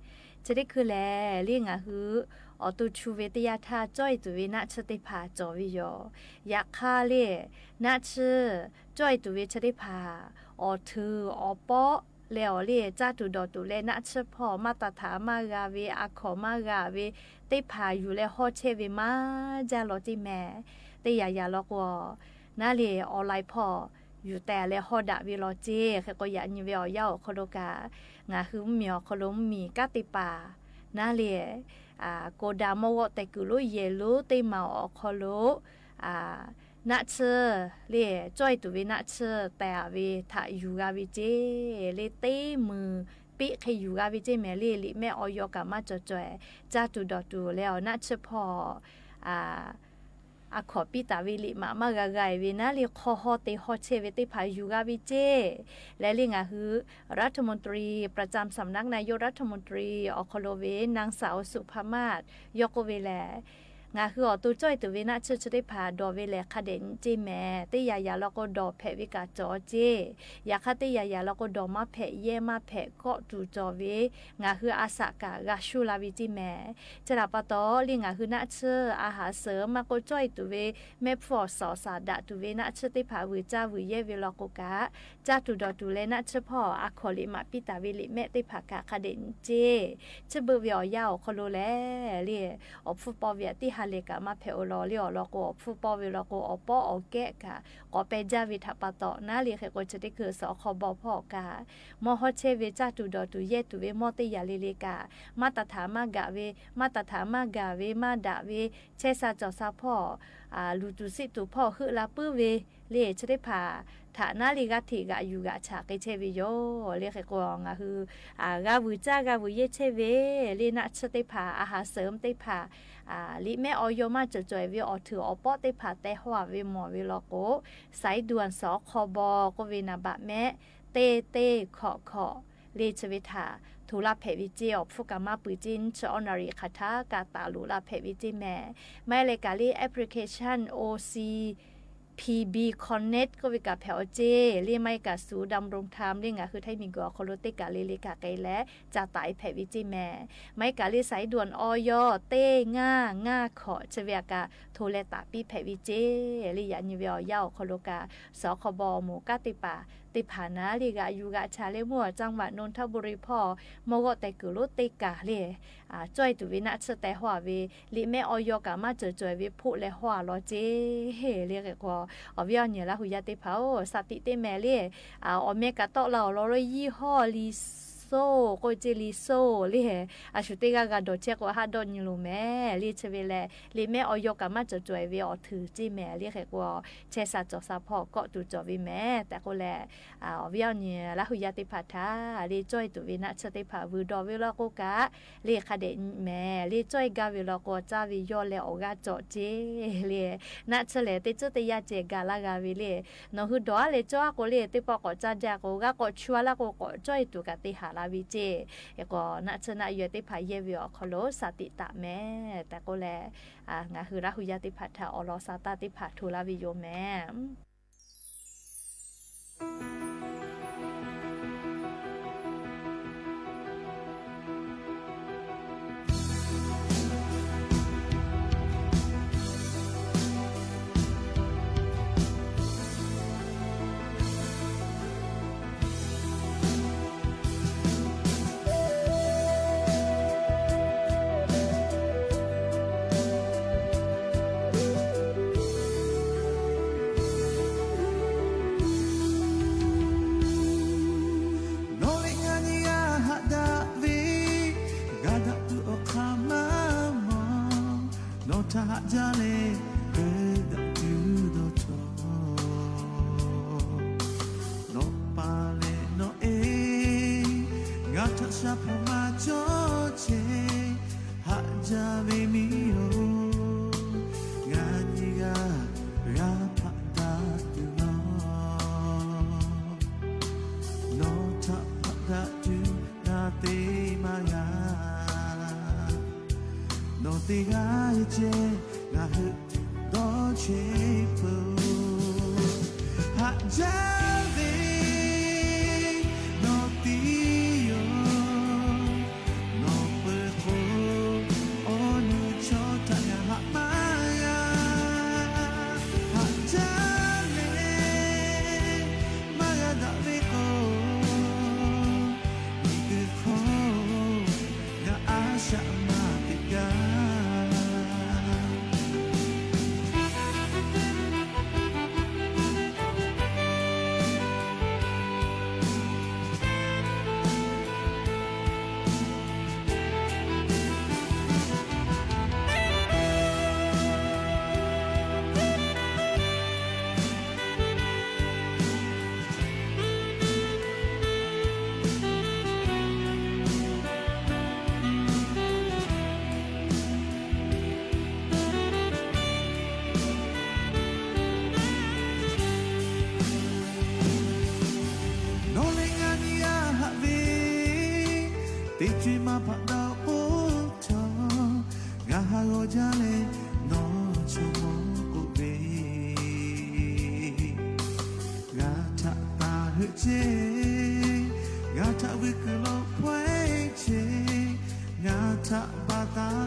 Chi teˇ hkui lehˬ, liˇ ngaˬ hui awˬ to chu ve teˇ yanˇ htaˇ cawˇ e tuˬ ve naˆ tsuhˇ teˇ hpaˍ cawˬ ve yoˬ. Yaꞈ hk'aˇ liˇ naˆ tsuhˇ cawˇ e tuˬ ve chi teˇ hpaˍ awˬ htuiˍ awˬ pawˆ leh awˬ liˇ caˇ tuˬ dawˬ tuˬ leh naˆ tsuhˇ hpawˇ maˇ taˍ htaꞈ maˇ g'a ve, a hkawnˍ maˇ g'a ve teˇ hpaˍ yuˬ leh hawˇ chehˇ ve maˇ jaˇ law teˇ mehˍ. Teˇ yanˇ yaꞈ law k'o, naˆ lehˬ online hpawˇ yuˬ tehˬ leh hawˇ daꞈ ve law ceˇ. Hk'e k'o yaꞈ nyi ve awˬ yanˇ awˬ hk'aw lo kaꞈ, ngaˬ hui mvuhˇmiˬ awˬ hk'aw lo mvuhˇmiˬ kanˉ teˇ hpaˍ naˆ lehˬ, k'o daꞈ mawˇ g'awˆ tehˬ kuiˬ lonˉ yehˬ lonˉ teˇ maˬ awˬ hk'aw lo naˆ tsuhˇ lehˬ cawˇ e tuˬ ve naˆ tsuhˇ tehˬ ve htaꞈ yuˬ g'a ve ceˇ. Lehˬ teˇ muiˬ peˆ hk'e yuˬ g'a ve ceˇ mehˍ. Lehˬ liꞈ mehˆ awˬ yaw kaꞈ maˇ cawˬ caweh, caˇ tuˬ dawˬ tuˬ leh awˬ naˆ tsuhˇ hpawˇ a hkawꞈ piˇ taˍ ve liꞈ maꞈ maˇ g'a g'a-e ve naˉ le, hk'aw hawˇ te hawˇ chehˇ ve teˇ hpaˍ yuˬ g'a ve ceˇ. Leh le ngaˬ hui รัฐมนตรีประจำสำนักนายกรัฐมนตรี awˬ hk'aw lo ve นางสาว สุภามาศ yawˇ k'oˆ ve lehˬ, ngaˬ hui awˬ to cawˇ e tuˬ ve naˆ tsuhˇ chi teˇ hpaˍ dawˬ ve lehˬ hk'a dehꞈ nyi ceˇ mehˍ. Teˇ yanˇ yanˇ law k'o dawˬ hpehꞈ ve kaꞈ cawˬ ceˇ. Yaꞈ hk'aˇ teˇ yanˇ yanˇ law k'o dawˬ maˇ hpehꞈ, yehˇ maˇ hpehꞈ, kawˆ tuˬ cawˬ ve ngaˬ hui a shaꞈ kaꞈ g'a shuˇ la ve ceˇ mehˍ. Chi htaꞈ pa taw le ngaˬ hui naˆ tsuhˇ a haˍ suhˍ maˇ k'oˆ cawˇ e tuˬ ve mehˆ hpfuhˇ awˬ suhˍ awˬ shaˍ daꞈ tuˬ ve naˆ tsuhˇ teˇ hpaˍ vuiˬ caˇ vuiˬ yehˇ ve law k'o kaꞈ, caˇ tuˬ dawˬ tuˬ leh naˆ tsuhˇ hpawˇ a hkawꞈ liꞈ maꞈ piˇ taˍ ve liꞈ mehˆ teˇ hpaˍ kaꞈ hk'a dehꞈ nyi ceˇ. Chi beuꞈ ve awˬ yanˇ awˬ hk'aw lo lehˬ le, awˬ hpfuhˇ pawˇ ve aꞈ teˇ ha lehˬ kaꞈ maˇ hpehꞈ-o law le. Awˬ lawn k'o awˬ hpfuhˇ pawˇ ve law k'o awˬ pawˆ awˬ kehˉ kaꞈ k'awꞈ peh jaˇ ve htaꞈ pa taw naˉ le hk'e k'o chi teˇ hkui suhˍ awˬ hk'aw baw hpawˇ kaꞈ mawˇ hawˇ chehˇ ve caˇ tuˬ dawˬ tuˬ yehˇ tuˬ ve mawˇ teˇ yanˇ le le kaꞈ maˇ taˍ htaꞈ maˇ gaˬ ve, maˇ taˍ htaꞈ maˇ gaˬ ve maˇ daꞈ ve chehˇ sha cawˬ sha hpawˇ, luˬ tuˬ siˆ tuˬ hpawˇ heuˆ la puiˉ ve le chi teˇ hpaˍ htaꞈ naˉ le g'aˇ hteꞈ g'aꞈ yuˬ g'aꞈ chaꞈ k'ai chehˇ ve yoˬ. Le hk'e k'o ngaˬ hui g'a vuiˬ caˇ g'a vuiˬ yehˇ chehˇ ve le naˆ tsuhˇ teˇ hpaˍ a haˍ suhˍ teˇ hpaˍ liꞈ mehˆ awˬ yaw maˇ cawˬ cawˬ-e ve awˬ htuiˍ awˬ pawˆ teˇ hpaˍ teh hawˇ-a ve mawˬ ve law k'o, สายด่วน สคบ k'oˆ ve naˍ baꞈ mehˆ teˇ teˇ hkawꞈ hkawꞈ le chi ve htaꞈ hto laˇ hpehꞈ ve ceˇ. Awˬ hpfuhˇ kaꞈ maˇ pui ceˇ, nyiˇ chi awˉ naˍ riˍ hk'aˬ htaˇ kaꞈ taˍ loꞈ laˇ hpehꞈ ve ceˇ mehˍ. Maˇ heˆ leh kaꞈ le application OCPB Connect k'oˆ ve kaꞈ hpehꞈ-aw ceˇ le. Maˇ heˆ kaꞈ ศูนย์ดำรงธรรม le ngaˬ hui ไทย miˬguiˬ awˬ hk'aw lo teˇ kaˬ le le kaꞈ k'ai leh ca taˍ-e hpehꞈ ve ceˇ mehˍ. Maˇ heˆ kaꞈ le สายด่วน awˬ yaw teˇ ngaˇ ngaˇ hkawꞈ chi ve aꞈ kaꞈ hto leh taˍ piˇ hpehꞈ ve ceˇ le. Yaꞈ nyi ve awˬ yanˇ awˬ hk'aw lo kaꞈ suhˍ awˬ hk'aw baw awˬ moˍ kanˉ teˇ hpaˍ teˇ hpaˍ naˉ le g'aꞈ yuˬ g'aꞈ chaꞈ leh mvuhˇ awˬ จังหวัดนนทบุรี hpawˇ mawˇ g'awˆ teh kuiˬ lonˉ teˇ kaˬ le cawˇ e tuˬ ve naˆ tsuhˇ teh hawˇ-a ve liꞈ mehˆ awˬ yaw kaꞈ maˇ cawˬ cawˬ-e ve hpoˆ leh hawˇ-a law ceˇ le. Hk'e k'o awˬ viˉ awˬ nyi Laˇ hu yaˇ teˇ hpaˍ-oˬ, shaˍ tiꞈ teˇ mehˍ le awˬ meh kaꞈ tawˆ la awˬ lawn lo ยี่ห้อ Li Sou k'oˆ ceˇ, Li Sou le a shu teˇ g'aˇ g'a dawˬ chehˇ k'o haˆ dawˆ nyi loˬ mehˍ le. Chi ve lehˬ liꞈ mehˆ awˬ yaw kaꞈ maˇ cawˬ cawˬ-e ve awˬ htuiˍ ceˇ mehˍ le. Hk'e k'o chehˇ sha cawˬ sha hpawˇ kawˆ tuˬ cawˬ ve mehˍ tehꞈ k'oˆ leh, awˬ viˉ awˬ nyi Laˇ hu yaˇ teˇ hpaˍ htaꞈ le cawˇ e tuˬ ve naˆ tsuhˇ teˇ hpaˍ vuiˬ dawˬ ve law k'o kaꞈ le hk'a dehꞈ mehˍ le cawˇ e gaˇ ve law k'o caˇ ve yawˇ leh awˬ g'aˇ cawˬ ceˇ le. Naˆ tsuhˇ lehˬ teˇ tcuhˉ teˇ yanˇ ceh gaˬ laˇ g'a ve le. Nawˬ hui dawˬ-a leh cawˇ-a k'o le teˇ pawˆ k'awꞈ caˇ jaˇ k'o g'a k'awꞈ chu-a laˇ k'o k'awꞈ cawˇ e tuˬ kaꞈ te haˍ la ve ceˇ. Hk'e k'o naˆ tsuhˇ naˆ yawehˇ teˇ hpaˍ yehˇ ve awˬ hk'aw lo shaˍ tiꞈ taˍ mehˍ tehꞈ k'oˆ leh, ngaˬ hui Laˇ hu yaˇ teˇ hpaˍ htaꞈ awˬ lawn sha taˇ teˇ hpaˍ hto laˇ ve yoˬ mehˍ. Nawˬ ve ngaˬ nyi g'a haꞈ daꞈ ve, g'a daꞈ tuˬ awˬ hk'aˇ maˇ mawˬ. Nawˬ htaꞈ haꞈ jaˇ leh veuꞈ daꞈ tuˬ dawˇ cawˬ. Nawˬ pa leh nawˬ e ngaˬ htaꞈ shaˍ hpaw maˇ cawˇ chehˇ, haꞈ jaˇ ve miˬ-oˬ, ngaˬ nyi g'a g'a hpaꞈ daꞈ tuˬ nawˬ. Nawˬ htaꞈ hpaꞈ daꞈ tuˬ ngaˬ te maˇ g'a. Nawˬ teˇ g'aˇ ceh ngaˬ hui dawˇ chehˇ peuˬ. Haꞈ jaˇ ve nawˬ tiˉ yoˬ. Nawˬ peuˬ k'o awˬ nu chaw htaꞈ ngaˬ haꞈ maˇ g'a. Haꞈ jaˇ leh maˇ g'a daꞈ ve k'o, miˬguiˬ hk'oˆ ngaˬ a shaꞈ maˇ teꞈ gaˇ.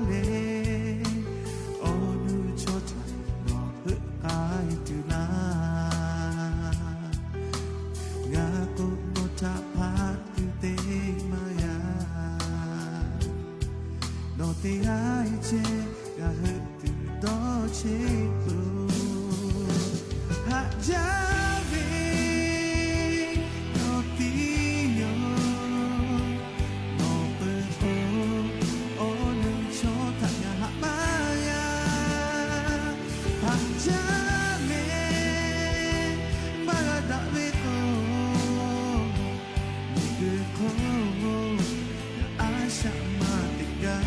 leh, awˬ nu chaw htaꞈ nawˬ heuˆ k'ai tuˬ laˇ. Ngaˬ k'o nawˬ htaꞈ hpanˍ tuˬ te maˇ g'a. Nawˬ teˇ g'aˇ ceh ngaˬ heuˆ tuˬ dawˇ cheˇ tuˬ. Haꞈ jaˇ ve nawˬ tiˉ yoˬ. Nawˬ peuˬ k'o, awˬ nu chaw htaꞈ ngaˬ haꞈ maˇ g'a. Haꞈ jaˇ leh maˇ g'a daꞈ ve k'o, miˬguiˬ hk'oˆ a shaꞈ maˇ teꞈ gaˇ.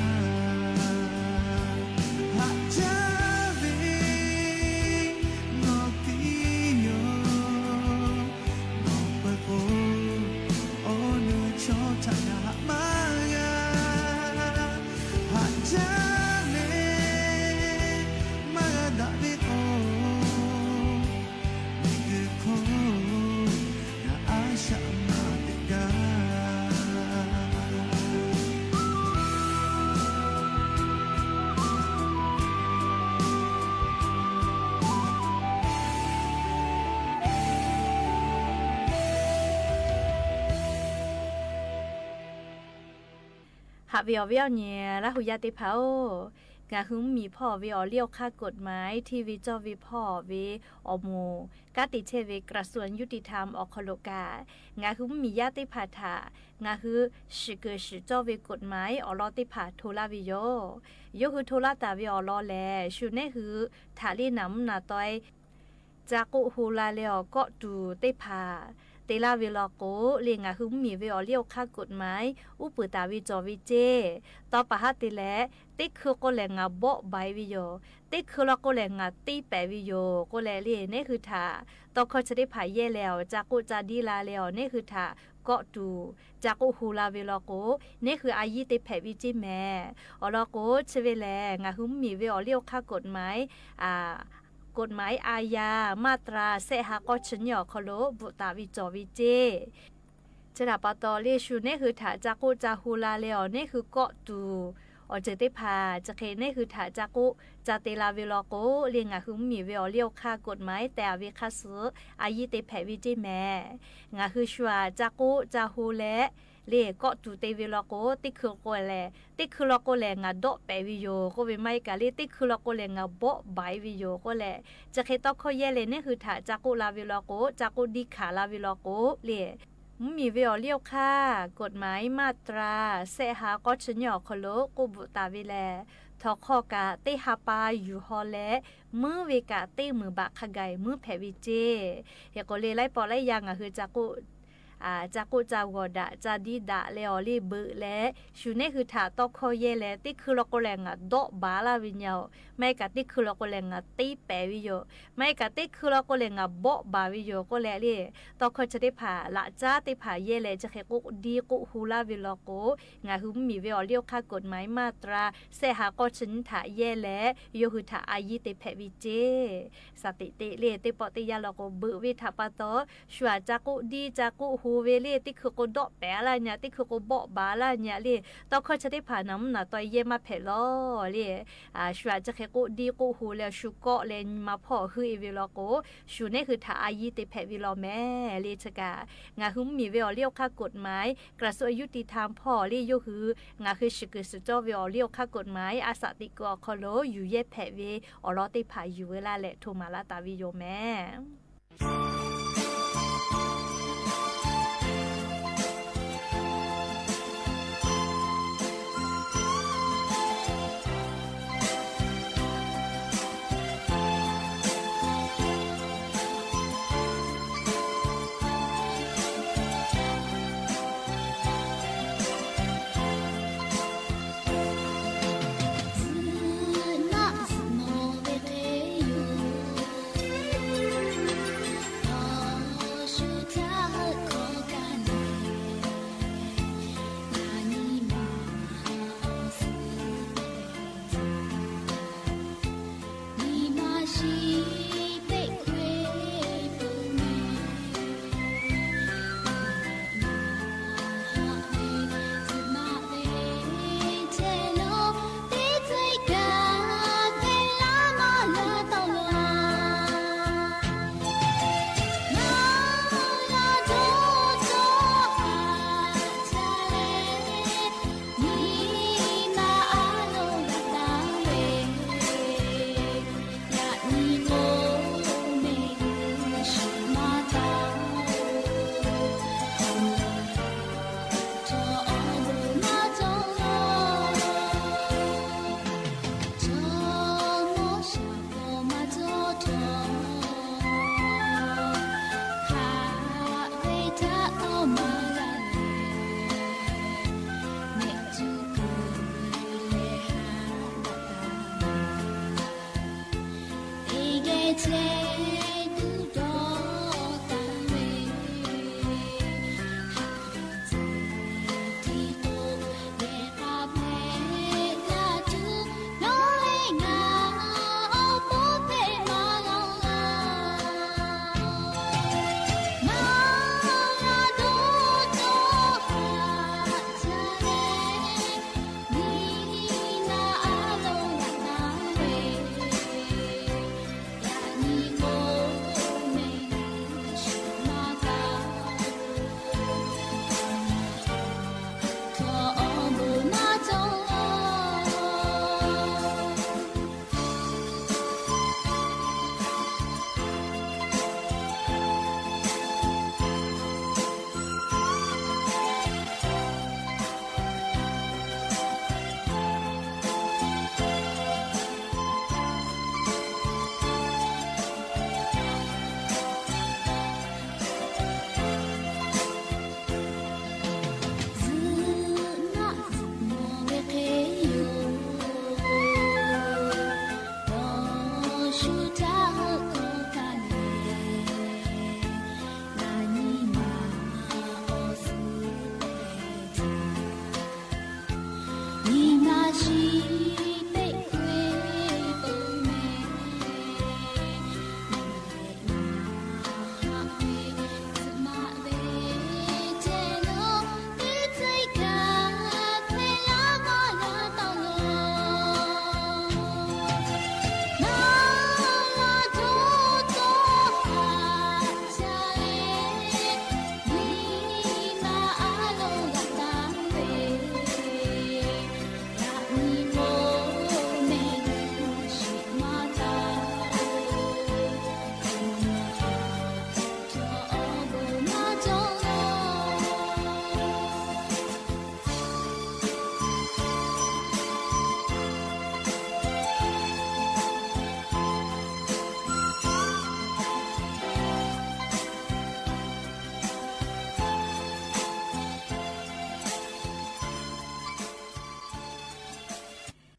Haꞈ jaˇ ve nawˬ tiˉ yoˬ. Nawˬ peuˬ k'o, awˬ nu chaw htaꞈ ngaˬ haꞈ maˇ g'a. Haꞈ jaˇ leh maˇ g'a daꞈ ve k'o, miˬguiˬ hk'oˆ ngaˬ a shaꞈ maˇ teꞈ gaˇ. Haꞈ ve awˬ viˉ awˬ nyi Laˇhuˍ yaˇ teˇ hpaˍ-oˬ, ngaˬ hui mvuhˇmiˬ hpawˇ ve awˬ liˇ awˬ hk'aˇ กฎหมาย hteˇ ve cawˇ ve hpawˇ ve awˬ moˍ kanˉ te chehˇ ve กระทรวงยุติธรรม awˬ hk'aw lo kaꞈ, ngaˬ hui mvuhˇmiˬ yaˇ teˇ hpaˍ htaꞈ ngaˬ hui shiˍ kuiˬ shiˍ cawˇ ve กฎหมาย awˬ lawn teˇ hpaˍ hto laˇ ve yoˬ. Yawˇ hui hto laˇ taˍ ve awˬ lawn lehˬ, shu nehˉ hui htaꞈ liˇ naˍ mvuhˇ naˍ taweh ca k'oˆ hu la leh awˬ kawˆ tuˬ teˇ hpaˍ te laˇ ve law k'o, lehˬ ngaˬ hui mvuhˇmiˬ ve awˬ liˇ awˬ hk'aˇ กฎหมาย uˉ peunˍ taˍ ve cawˬ ve ceˇ. Tawˇ paˍ haˉ te leh, teˇ hkui k'o lehˬ ngaˬ bawˆ baˬ e ve yoˬ. Teˇ hkui law k'o lehˬ ngaˬ teˇ pehˍ ve yoˬ k'oˆ leh, lehˬ nehˉ hui htaꞈ tawˇ hkawˇ chi teˇ hpaˍ yehˇ leh awˬ ca k'oˆ ca diˇ la leh awˬ nehˉ hui htaꞈ kawˆ tuˬ ca k'oˆ hu la ve law k'o, nehˉ hui a yiˇ te hpehꞈ ve ceˇ mehˍ. Awˬ lawn k'o, chi ve lehˬ ngaˬ hui mvuhˇmiˬ ve awˬ liˇ awˬ hk'aˇ กฎหมาย กฎหมายอาญา มาตรา sehˆ ha k'awˇ chi nyiˇ awˬ hk'aw lo bvuhꞈ taˍ ve cawˬ ve ceˇ. Chi htaꞈ pa taw lehˬ, shu nehˉ hui htaꞈ ca k'oˆ ca hu la leh awˬ nehˉ hui kawˆ tuˬ awˬ ceuˬ teˇ hpaˍ chi hk'e nehˉ hui htaꞈ ca k'oˆ ca te la ve law k'o, lehˬ ngaˬ hui mvuhˇmiˬ ve awˬ liˇ awˬ hk'aˇ กฎหมาย tehꞈ a ve hk'aˇ suh a yiˇ te hpehꞈ ve ceˇ mehˍ. Ngaˬ hui shu aꞈ ca k'oˆ ca hu leh, lehˬ kawˆ tuˬ te ve law k'o, teˇ hkui k'o lehˬ, teˇ hkui law k'o lehˬ ngaˬ dawˆ pehˍ ve yoˬ k'oˆ ve maˇ heˆ kaꞈ, lehˬ teˇ hkui law k'o lehˬ ngaˬ bawˆ baˬ e ve yoˬ k'oˆ leh, chi hk'e tawˇ hkawˇ yehˇ leh nehˉ hui htaꞈ ca k'oˆ la ve law k'o, ca k'oˆ diˇ hkanˍ la ve law k'o, lehˬ mvuhˇmiˬ ve awˬ liˇ awˬ hk'aˇ กฎหมาย มาตรา sehˆ ha k'awˇ chi nyiˇ awˬ hk'aw lo k'oˆ bvuhꞈ taˍ ve lehˬ, htawnˍ hk'aw kaꞈ teˇ ha pa yuˬ haw leh, muiˉ ve kaꞈ teˇ meunˍ baꞈ hk'a gaˬ muiˉ hpehꞈ ve ceˇ. Hk'e k'o lehˬ, laiˉ pawˆ laiˉ yaˇ ngaˬ hui ca k'oˆ ca k'oˆ ca g'awˬ daꞈ ca diˇ daꞈ leh awˬ liˇ beuꞈ leh, shu nehˉ hui htaꞈ tawˇ hkawˇ yehˇ leh, teˇ hkui law k'o lehˬ ngaˬ dawˆ baˬ laˇ ve nyi-oˬ, maˇ heˆ kaꞈ teˇ hkui law k'o lehˬ ngaˬ teˇ pehˍ ve yoˬ, maˇ heˆ kaꞈ teˇ hkui law k'o lehˬ ngaˬ bawˆ baˬ ve yoˬ k'oˆ leh, lehˬ tawˇ hkawˇ chi teˇ hpaˍ laꞈ caˉ teˇ hpaˍ yehˇ leh chi hk'e k'oˆ diˇ k'oˆ hu laˇ ve law k'o, ngaˬ hui mvuhˇmiˬ ve awˬ liˇ awˬ hk'aˇ กฎหมาย มาตรา sehˆ ha k'awˇ chi nyiˇ htaꞈ yehˇ leh yawˇ hui htaꞈ a yiˇ te hpehꞈ ve ceˇ. Shaˍ teꞈ teꞈ lehˬ, teˇ pawˆ teˇ yanˇ law k'o beuꞈ ve htaꞈ pa taw, shu aꞈ ca k'oˆ diˇ ca k'oˆ hu ve lehˬ, teˇ hkui k'o dawˆ pehˍ laˇ nyi-a, teˇ hkui k'o bawˆ baˬ laˇ nyi-a lehˬ, tawˇ hkawˇ chi teˇ hpaˍ naˍ mvuhˇ naˍ taweh yehˇ maˇ hpehꞈ lawˬ lehˬ, shu aꞈ chi hk'e k'oˆ diˇ k'oˆ hu leh shu kawˆ leh nyi ma hpawˇ heuˆ e ve law k'o, shu nehˉ hui htaꞈ a yiˇ te hpehꞈ ve law mehˍ lehˬ. Chi kaꞈ ngaˬ hui mvuhˇmiˬ ve awˬ liˇ awˬ hk'aˇ กฎหมาย กระทรวงยุติธรรม hpawˇ lehˬ, yawˇ hui ngaˬ hui shiˍ kuiˬ shiˍ cawˇ ve awˬ liˇ awˬ hk'aˇ กฎหมาย a shaꞈ teꞈ kuiˬ awˬ hk'aw lo yuˬ yehˇ hpehꞈ ve awˬ lawn teˇ hpaˍ yuˬ ve laˇ leh hto maˍ laˇ taˍ ve yoˬ mehˍ.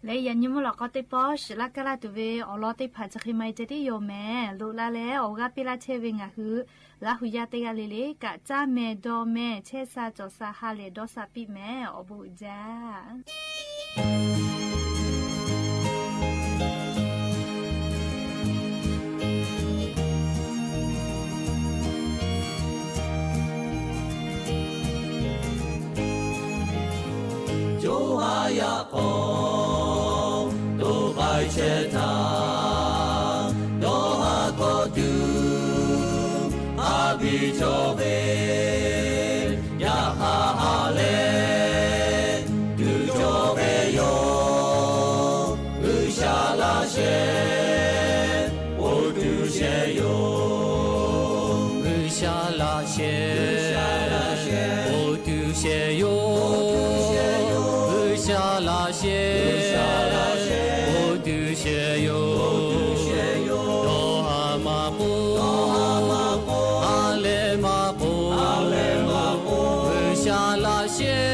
Leh yaꞈ nyi mvuhˇ lawꞈ k'aw teˇ pawˆ shiˍ laˇ kaˇ laˇ tuˬ ve awˬ lawn teˇ hpaˍ chi hk'e maˇ heˆ ceh tiˉ yoˬ mehˍ. Loꞈ la leh awˬ g'aˇ piˇ laˇ chehˇ ve ngaˬ hui Laˇ hu yaˇ teˇ g'aˇ le le kaꞈ caˇ mehˍ dawˇ mehˍ chehˇ sha cawˬ sha ha lehˬ dawˇ sha piˇ mehˍ. Awˬ bon uiˍ jaˇ. Coˇ ha yaꞈ k'aw to k'ai chehˇ htaˇ, dawˇ ha kawˆ tuˬ a biˇ cawˬ ve, yaꞈ ha ha leh tuˬ cawˬ ve yoˬ. G'uiˬ sha laꞈ sheh k'oˆ tuˬ sheh yoˬ. G'uiˬ sha laꞈ sheh k'oˆ tuˬ sheh yoˬ. G'uiˬ sha laꞈ sheh k'oˆ tuˬ sheh yoˬ. Dawˇ ha maˇ k'oˆ, ha leh maˇ k'oˆ, G'uiˬ sha laꞈ sheh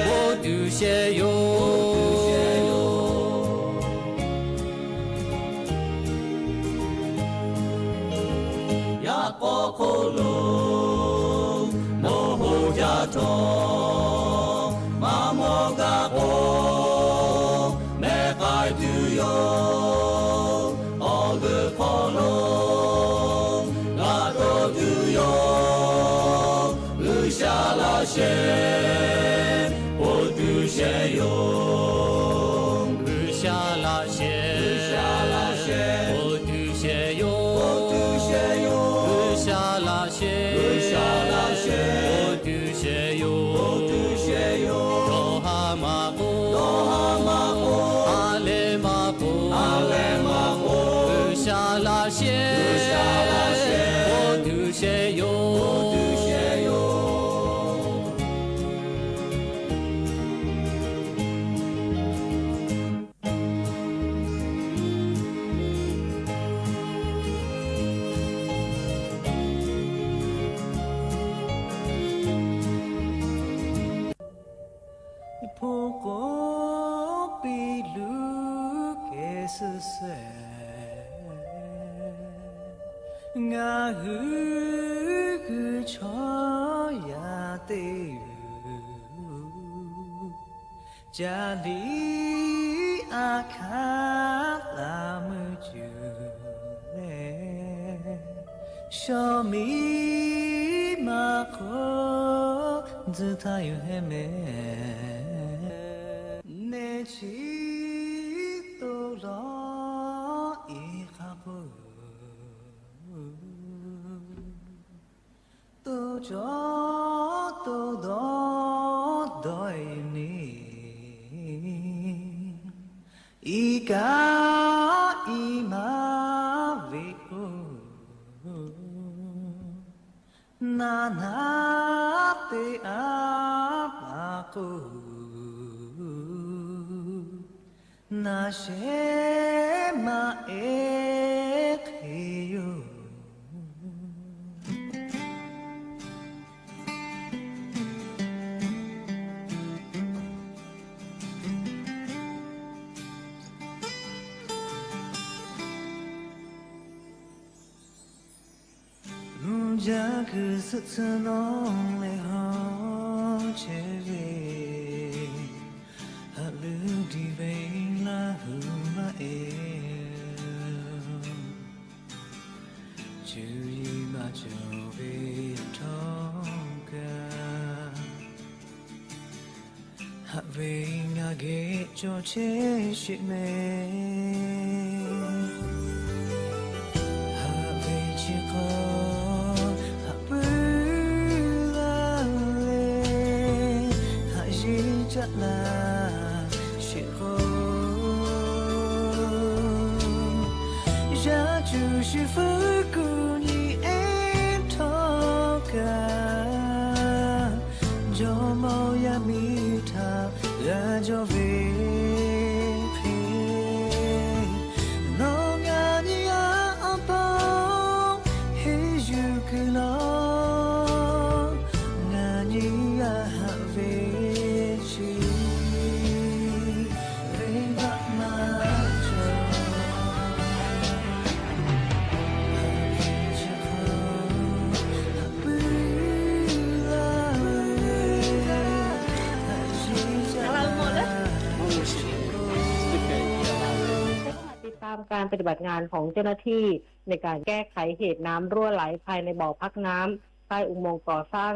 k'oˆ tuˬ sheh yoˬ. Yaꞈ k'aw hk'oˆ lo nawˬ hoꞈ jaˇ htawˇ, maˇ mawˬ kaꞈ k'o, mehˆ k'ai tuˬ yoˬ. Awˬ g'euˆ hk'aw lo g'a to tuˬ yoˬ. G'uiˬ sha laꞈ sheh k'oˆ tuˬ sheh yoˬ. G'uiˬ sha laꞈ sheh k'oˆ tuˬ sheh yoˬ. G'uiˬ sha laꞈ sheh k'oˆ tuˬ sheh yoˬ. Dawˇ ha maˇ k'oˆ, ha leh maˇ k'oˆ, G'uiˬ sha laꞈ sheh k'oˆ tuˬ sheh yoˬ. Hpu k'oˍ piˇ luˬ kehˬ suhˍ shehˍ Ngaˬ hui hui chaw yaˇ teˇ g'uiˬ, ca liˇ a hkaˇ la mui cuˬ leh, shaw miˇ ma hk'oˆ tzuhˇ htaˇ yoˬ hehˉ mehˍ. Neh chi to lawˬ iˉ hk'a k'oˆ, to cawˬ to dawˇ dawˇ e ni, iˉ kaˆ iˉ maˍ ve k'o, naˬ naˉ teˇ aˉ paˍ k'o, naˬ shehˍ maˇ ehˉ hk'e yoˬ. Jaˇ kuiˬ suhˆ tsuhˇ nawˉ leh hawˉ chehˇ ve, haꞈ leuˉ diˇ ve Laˇ huˍ maˇ e, cuˇ yiˍ maˇ cawˬ ve htawˇ kaꞈ, haꞈ ve ngaˬ geh cawˬ chehˇ sheˍ mehˍ. Haꞈ ve chi hk'aw haꞈ puiˉ laˇ leh, haꞈ yeˇ caˆ laˇ sheˍ k'o, yaˇ cuˬ shuˍ fuˉ kuˬ nyi ehˉ htawˇ kaꞈ, jawˇmawˇ yaˇ miˇ htaꞈ g'a jawˇ ve hk'e, nawˬ ngaˬ nyi a awˬ pa henˇ yuˬ kuiˬ law, ngaˬ nyi a haꞈ ve chi venˇbaˆ maˇ cawˬ. Haꞈ ve chi hk'aw haꞈ puiˉ laˇ ve, haꞈ yeˇ caˆ laˇ. ติดตามการปฏิบัติงานของเจ้าหน้าที่ในการแก้ไขเหตุน้ำรั่วไหลภายในบ่อพักน้ำใต้อุโมงค์ก่อสร้าง